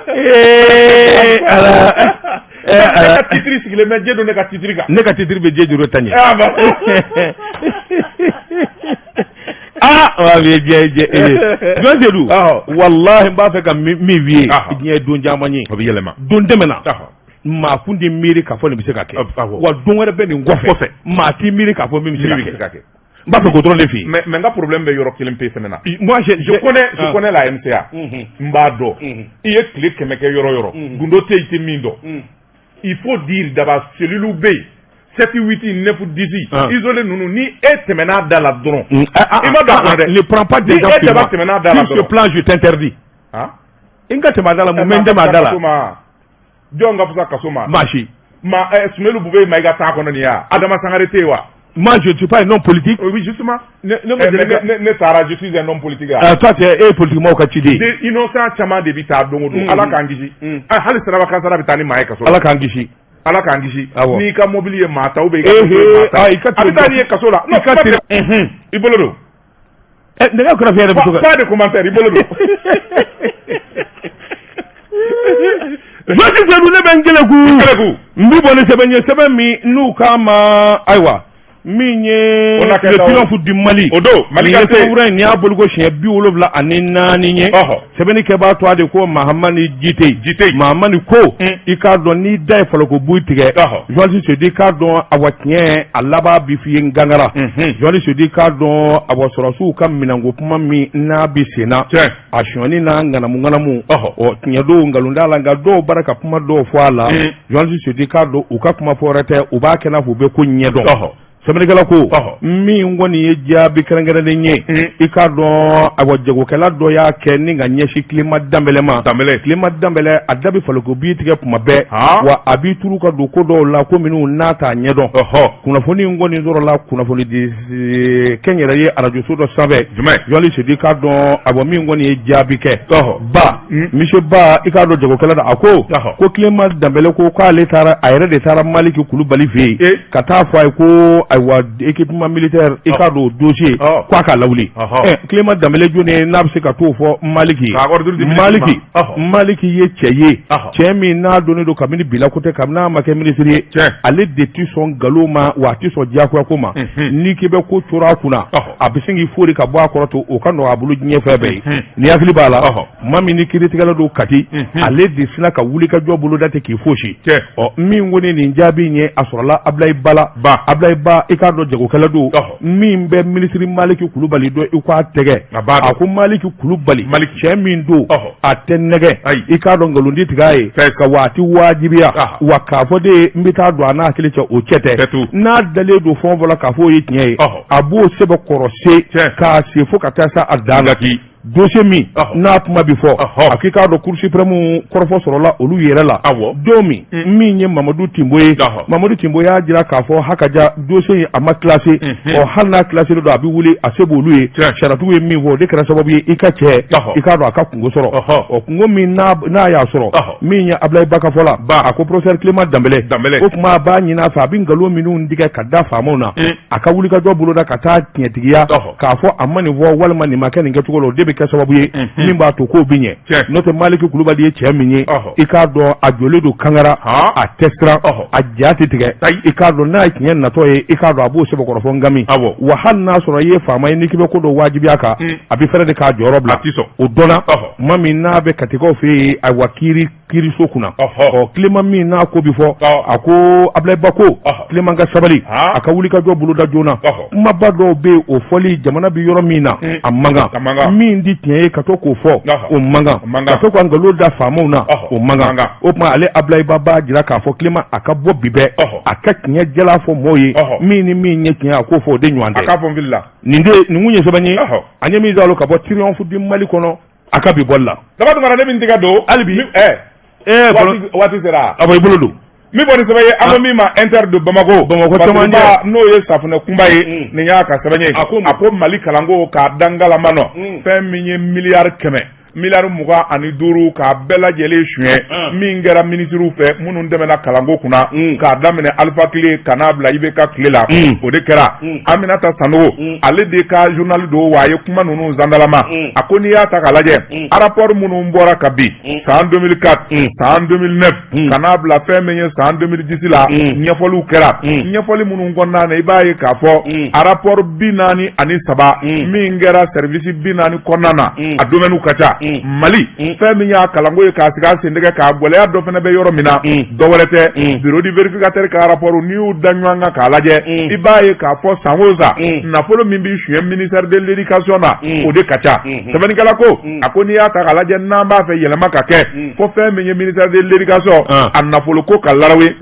Speaker 1: Ee Ala.
Speaker 2: Ne ka titre sigilen bɛ Jedo ne ka titre kan.
Speaker 1: Ne ka titre bɛ Jedo ta ɲɛ. Aa wa bi jɛ jɛ jɔn Sedu, walahi n b'a fɛ ka min f'i ye, diɲɛ ye don caman ye.
Speaker 2: O bɛ yɛlɛma.
Speaker 1: Don tɛmɛna, maa kun tɛ miiri k'a fɔ nin bɛ se ka kɛ, wa don wɛrɛ bɛ nin kɔfɛ, maa t'i miiri k'a fɔ min bɛ se ka kɛ. N b'a fɛ k'o dɔrɔn de f'i ye.
Speaker 2: Mais n ka problème bɛ yɔrɔ kelen pe fɛnɛ na.
Speaker 1: Moi
Speaker 2: je connais je connais la MCA. N b'a dɔn. I ye tile 100 kɛ yɔrɔ yɔrɔ. Gundo tɛ yen, i tɛ min dɔn. Il faut dire d'abord cellule bɛ yen. 7 8 9 10 isolé ninnu, ni e tɛmɛn'a da la dɔrɔn. I ma don a kɔnɔ dɛ.
Speaker 1: Ne prends pas
Speaker 2: d'exemple. Ni e daba tɛmɛn'a da la dɔrɔn.
Speaker 1: Sur ce plan, je t'interdis. N ka tɛmɛ a da la, mun bɛ n tɛmɛ a da la?
Speaker 2: Jɔn ka fisa kaso ma?
Speaker 1: Maa si.
Speaker 2: Ma Soumeylou Boubèye Maïga t'a kɔnɔ nin ya? Adama Sangaré tɛ yen wa?
Speaker 1: Moi, je ne suis pas un homme politique.
Speaker 2: Oui, justement.
Speaker 1: Ne
Speaker 2: ne taara, je suis un homme politique.
Speaker 1: Toi, tu es politique mɔgɔw ka ciden.
Speaker 2: Innocent caman de bɛ taa don o don. Ala k'an kisi. Hali siraba kasara bɛ taa ni maa ye kaso
Speaker 1: la. Ala k'an kisi.
Speaker 2: Ala k'an kisi. N'i ka mobili ye maa ta ou bien i ka moto ye maa ta, a bɛ taa n'i ye kaso la.
Speaker 1: I ka
Speaker 2: i bolo don.
Speaker 1: Nɛgɛ kɛrɛfɛ yɛrɛ bɛ to ka.
Speaker 2: Pas de commentaire, i bolo don.
Speaker 1: Journaliste Seydou, ne bɛ n keleku. N bɛ bɔ ni sɛbɛn ye, sɛbɛn min n'u k'a ma, ayiwa, min ye le Triomphe du Mali.
Speaker 2: O don
Speaker 1: Mali ka sɛbɛnfura in, nin y'a boliko siɲɛ 74 ye. Sɛbɛnni kɛbaa tɔgɔ de ko Mahamani Jite.
Speaker 2: Jite.
Speaker 1: Mahamani ko i k'a dɔn n'i da ye faloko bui tigɛ. Journaliste Seydou, i k'a dɔn, awa, tiɲɛ a laban bi f'i ye n gangara. Journaliste Seydou, i k'a dɔn, awa, sɔrɔsiw ka minɛnko kuma min n'a bi sen na, a sonyani n'a ŋanamu ŋanamu, ɔ, tiɲɛ don, nkalon t'a la, nka dɔw bara ka kuma dɔw fɔ a la. Journaliste Seydou, i k'a dɔn u ka kuma fɔ wɛrɛ tɛ, u b'a kɛ n'a fɔ u bɛ ko ɲɛdɔn. Sɛbɛnnikɛla ko min kɔni ye jaabi kɛrɛnkɛrɛnnen ye, i k'a dɔn, awa, jagokɛla dɔ y'a kɛ ni ka ɲɛsin Clément Danbɛlɛ ma. Clément Danbɛlɛ, a da bɛ faloko bi tigɛ kuma bɛɛ, wa a b'i turu ka don ko dɔw la, ko minnu n'a t'a ɲɛdɔn. Kunnafoni in kɔni sɔrɔla kunnafoni di kɛnyɛrɛye arajoso dɔ sanfɛ. Journaliste Seydou, i k'a dɔn, awa, min kɔni ye jaabi kɛ ba monsieur Ba, i k'a dɔn jagokɛla da, a ko ko Clément Danbɛlɛ ko k'ale taara, a yɛrɛ de taara Maliki Kulubali fɛ yen ka taa fɔ a ye ko, ayiwa, équipement militaire, i k'a dɔn o dossier, k'a k'a lawuli. Clément Danbɛlɛ jɔn ye n'a bɛ se ka t'o fɔ Maliki ye? Maliki, Maliki ye cɛ ye, cɛ min n'a dɔnnen don kabini bila ko tɛ, kabini n'a ma kɛ minisiri ye, ale de tɛ sɔn nkalon ma, wa a tɛ sɔn diyagoya ko ma. N'i k'i bɛ ko coron a kunna, a bɛ sin k'i fori ka bɔ a kɔrɔ to, o ka nɔgɔ a bolo diɲɛ fɛn bɛɛ ye. Ni hakili b'a la, maa min ni kiiritigɛla don Kati, ale de sina ka wuli ka jɔ boloda ten k'i fosi. Ɔ, min kɔni nin jaabi in ye, a sɔrɔla Abulayi Ba la. Abulayi Ba, i k'a dɔn jagokɛla don min bɛ minisiri Maliki Kulubali dɔn i k'a tɛgɛ. A ko Maliki Kulubali, cɛ min don, a tɛ nɛgɛ, i k'a dɔn nkalon tɛ tigɛ a ye ka wa a tɛ wajibiya wa k'a fɔ de n bɛ taa don a n'a hakili cɛ, o cɛ tɛ. N'a dalen don fɛn o fɛn la k'a fɔ o ye tiɲɛ ye, a b'o sɛbɛkɔrɔ se k'a se fo ka taa se a dan na. Dossier min n'a kuma bɛ fɔ, a k'i k'a dɔn Cour suprême kɔrɔfɔ sɔrɔla olu yɛrɛ la don min, min ye Mamadu Tinbo ye, Mamadu Tinbo y'a jira k'a fɔ hakaja dossier in a ma classé. Ɔ, hali n'a classé don, a bɛ wuli, a se b'olu ye. Sariyatigiw ye min fɔ, o de kɛra sababu ye i ka cɛ, i k'a dɔn a ka kungo sɔrɔ. Ɔ, kungo min n'a y'a sɔrɔ, min ye Abulayi Ba ka fɔ la, a ko professeur Clément Danbɛlɛ, o tuma a b'a ɲini a fɛ, a bɛ nkalon minnu tigɛ ka da faamaw na, a ka wulikajɔ boloda ka taa tiɲɛtigiya k'a fɔ a ma nin fɔ walima nin ma kɛ nin kɛcogo la, o de bɛ kɛ sababu ye min b'a to k'o bɛ ɲɛ. N'o tɛ, Maliki Kulubali ye cɛ min ye, i k'a dɔn a jɔlen don kangara, a tɛ siran, a ja tɛ tigɛ. I k'a dɔn n'a ye tiɲɛ natɔ ye, i k'a dɔn a b'o sɛbɛkɔrɔ fɔ nkami. Wa hali n'a sɔrɔ i ye faama ye, n'i k'i bɛ ko dɔ wajibiya kan, a bɛ fɛrɛ de k'a jɔyɔrɔ bila. O dɔnna tuma min n'a bɛ Katikaw fɛ yen, ayiwa, kiiri kiiriso kunna. Ɔ, Clément min n'a ko bɛ fɔ, a ko Abulayi Ba ko Clément ka sabali, a ka wulikajɔ boloda joona. Kumaba dɔw bɛ yen, o fɔli jamana bɛ yɔrɔ min na, a man kan. Min di tiɲɛ ye, ka to k'o fɔ, o man kan. Ka to ka nkalon da faamaw na, o man kan. O tuma ale Abulayi Ba b'a jira k'a fɔ Clément a ka bɔ bi bɛɛ, a ka tiɲɛ jala fɔ mɔgɔw ye, min ni min ye tiɲɛ, a k'o fɔ, o de ɲɔgɔn tɛ. Nin de nin kun ye sɛbɛn ye an ye min zalo ka bɔ Triomphe du Mali kɔnɔ a ka bi bɔli la.
Speaker 2: Daba Tunkara, ne bɛ n tɛgɛ don
Speaker 1: hali bi.
Speaker 2: Waati sera.
Speaker 1: A bɔ i bolo don.
Speaker 2: Min bɔ ni sɛbɛn ye, an ko min ma Inter de Bamako.
Speaker 1: Bamakɔ cɛmancɛ.
Speaker 2: N'o ye safunɛ kunba ye, nin y'a ka sɛbɛn ye. A ko Mali kalanko k'a dangalama nɔ, fɛn min ye miliyari 100 Miliyari 25 k'a bɛɛ lajɛlen suɲɛ min kɛra minisiriw fɛ minnu tɛmɛna kalanko kunna k'a daminɛ Alifa tile ka n'a bila IBK tile la, o de kɛra. Aminata Sanogo, ale de ka journal don wa a ye kuma ninnu zandalama. A ko n'i y'a ta k'a lajɛ, rapport minnu bɔra ka bin san 2004, san 2009, ka n'a bila fɛn min ye san 2010 la, ɲɛfɔliw kɛra. Ɲɛfɔli minnu kɔnɔna na, i b'a ye k'a fɔ rapport 43 min kɛra service 40 kɔnɔna na, a domaine ka ca. Mali, fɛn min y'a kalanko ye k'a sigi a sentigɛ k'a gɛlɛya dɔ fana bɛ yɔrɔ min na, dɔ wɛrɛ tɛ, bureau du vérificateur ka rapport, n'i y'u da ɲɔgɔn kan k'a lajɛ, i b'a ye k'a fɔ san o san, nafolo min bɛ suɲɛ ministère de l'éducation na, o de ka ca. Sɛbɛnnikɛla ko, a ko n'i y'a ta k'a lajɛ, n'an b'a fɛ yɛlɛma ka kɛ, fo fɛn min ye ministère de l'éducation, a nafolo ko ka larawe,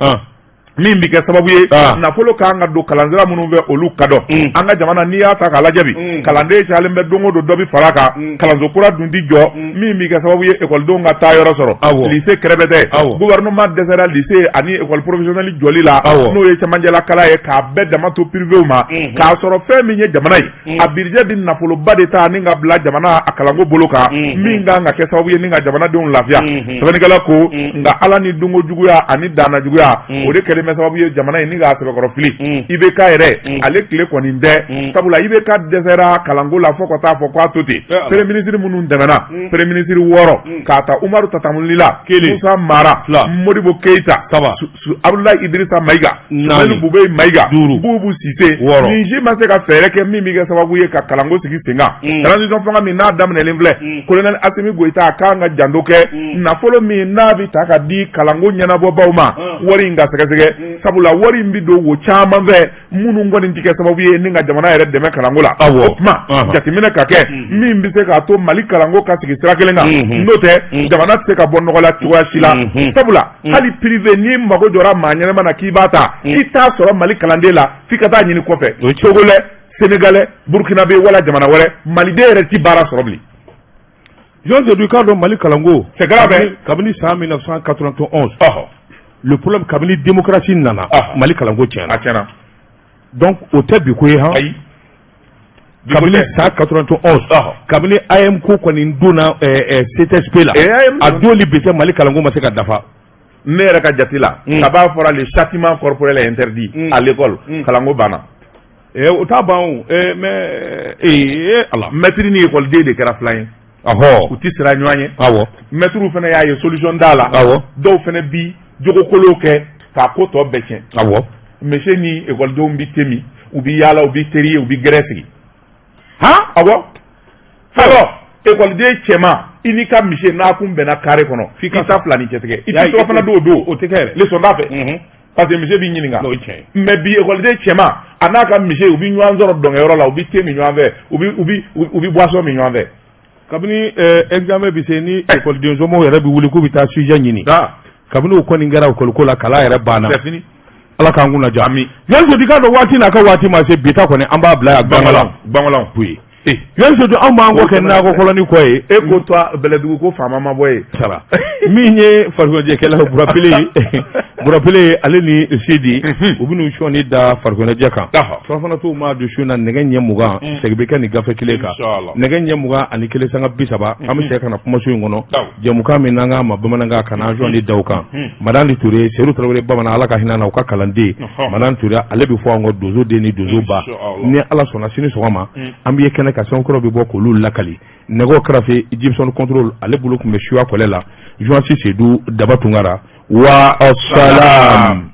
Speaker 2: min bɛ kɛ sababu ye nafolo kan ka don kalansira minnu fɛ, olu ka dɔn. An ka jamana, n'i y'a ta k'a lajɛ bi, kalanden cayalen bɛ, don o don dɔ bɛ fara a kan, kalanso kura dun ti jɔ min bɛ kɛ sababu ye ekɔlidenw ka taa yɔrɔ sɔrɔ. Lycée kɛrɛfɛ tɛ, gouvernement dɛsɛra lycée ani école professionnelle jɔli la, n'o ye cɛmancɛla kalan ye, k'a bɛɛ dama to privéw ma, k'a sɔrɔ fɛn min ye jamana ye, a budget bɛ nafoloba de ta ni ka bila jamana a kalanko bolo kan, min kan ka kɛ sababu ye ni ka jamanadenw lafiya. Sɛbɛnnikɛla ko nka ala ni dunko juguya ani danna juguya, o de kɛlen bɛ sababu ye jamana in ni k'a sɛbɛkɔrɔ fili. IBK yɛrɛ, ale tile kɔni tɛ, sabula IBK dɛsɛra kalanko la fo ka taa fɔ k'a to ten. Premier ministre minnu tɛmɛna, premier ministre wɔɔrɔ, k'a ta Umaru Tatam Ly la, Musa Mara, Modibo Keyita, Abdoulaye Idrissa Maïga, Soumeylou Boubèye Maïga, Boubou Cissé, nin si ma se ka fɛɛrɛ kɛ min bɛ kɛ sababu ye ka kalanko sigi sen kan. Transition fanga min n'a daminɛlen filɛ, colonel Assimi Goïta, a kan ka janto kɛ nafolo min n'a bɛ ta ka di kalanko ɲɛnabɔbaw ma, wari in ka sɛgɛsɛgɛ, sabula wari in bɛ don wo caman fɛ minnu kɔni tɛ kɛ sababu ye ni ka jamana yɛrɛ dɛmɛ kalanko la. O tuma, jateminɛ ka kɛ min bɛ se k'a to Mali kalanko ka sigi sira kelen kan, n'o tɛ jamana tɛ se ka bɔ nɔgɔ la cogoya si la, sabula hali privé, n'i mago jɔra maa ɲɛnama na k'i b'a ta, i t'a sɔrɔ Mali kalanden la, f'i ka taa ɲini kɔfɛ, Togolais, Sénégalais, Burkinabé wala jamana wɛrɛ. Maliden yɛrɛ ti baara sɔrɔ bilen.
Speaker 1: Jean Seydou, k'a dɔn Mali kalanko.
Speaker 2: C'est grave.
Speaker 1: Kabini san 1991, le problème, kabini démocratie nana, Mali kalanko tiɲɛna.
Speaker 2: A tiɲɛna.
Speaker 1: Donc o tɛ bi ko ye han.
Speaker 2: Ayi.
Speaker 1: Kabini san 91, kabini AEEM ko kɔni donna CTSP la, a don ni bi tɛ, Mali kalanko ma se ka dafa.
Speaker 2: Ne yɛrɛ ka jate la, kab'a fɔra le châtiment corporel est interdit à l'école, kalanko banna.
Speaker 1: O t'a ban o, mais ee ala.
Speaker 2: Maître ni école de kɛra filan ye. U ti siran ɲɔgɔn ye. Maître fana y'a ye solution t'a la. Dɔw fana bi jogokolo kɛ k'a ko tɔ bɛɛ tiɲɛ. Monsieur ni ekɔlidenw bi te min, u bi yaala, u bi teri ye, u bi gɛrɛ sigi.
Speaker 1: Han.
Speaker 2: Awɔ, fɔlɔ ekɔliden cɛman, i n'i ka monsieur n'a kun bɛnna carré kɔnɔ, f'i ka taa fila ni cɛtigɛ, i ti surafana don o don.
Speaker 1: O tɛ kɛ yɛrɛ.
Speaker 2: Leçon t'a fɛ, parce que monsieur b'i ɲininka.
Speaker 1: O ye tiɲɛ ye.
Speaker 2: Mais bi, ekɔliden cɛman a n'a ka monsieur, u bi ɲɔgɔn sɔrɔ dɔnkɛyɔrɔ la, u bi te min ɲɔgɔn fɛ, u bi boisson min ɲɔgɔn fɛ.
Speaker 1: Kabini examen bi se ni ekɔliden somɔgɔw yɛrɛ bi wuli k'u bɛ taa sujet ɲini, kabini o kɔni kɛra ekɔliko la, kalan yɛrɛ banna.
Speaker 2: C'est fini.
Speaker 1: Ala k'an kunna diya.
Speaker 2: Ami.
Speaker 1: Yan Seydou, k'a dɔn waati n'a ka waati ma se, bi ta kɔni an b'a bila yan.
Speaker 2: Gbangɔlanw, gbangɔlanw.
Speaker 1: Koyi Yan Seydou, anw b'an kɔ kɛ nakɔ kɔlɔni kɔ ye.
Speaker 2: E ko to Bɛlɛdugu ko faama ma bɔ yen.
Speaker 1: Sara min ye farikoloɲɛnajɛkɛla Burapele ye, Burapele ale ni Sidi, u bɛn'u sɔnni da farikoloɲɛnajɛ kan. Surafana t'u ma don su na nɛgɛ ɲɛ 20, segin bɛ kɛ nin gafe kelen kan. Nɛgɛ ɲɛ 21 sanga 30, an bɛ segin ka na kumaso in kɔnɔ, jɛmukan min n'an k'a ma bamanankan, ka n'an sɔnni da o kan. Madani Ture, Seydou Tarawele bamanan, Ala ka hinɛ na, u ka kalanden Madani Ture, ale bɛ fɔ an kɔ donso den ni donso ba. Ni Ala sɔnna, sini sɔgɔma an bɛ ye kɛnɛ kan, sɛbɛnkɔrɔ bɛ bɔ k'olu lakali. Nɛgɛw karafe Gibson contrôle, ale bolo tun bɛ suya kɔlɛ la. Journaliste Seydou Daba Tunkara wa salam.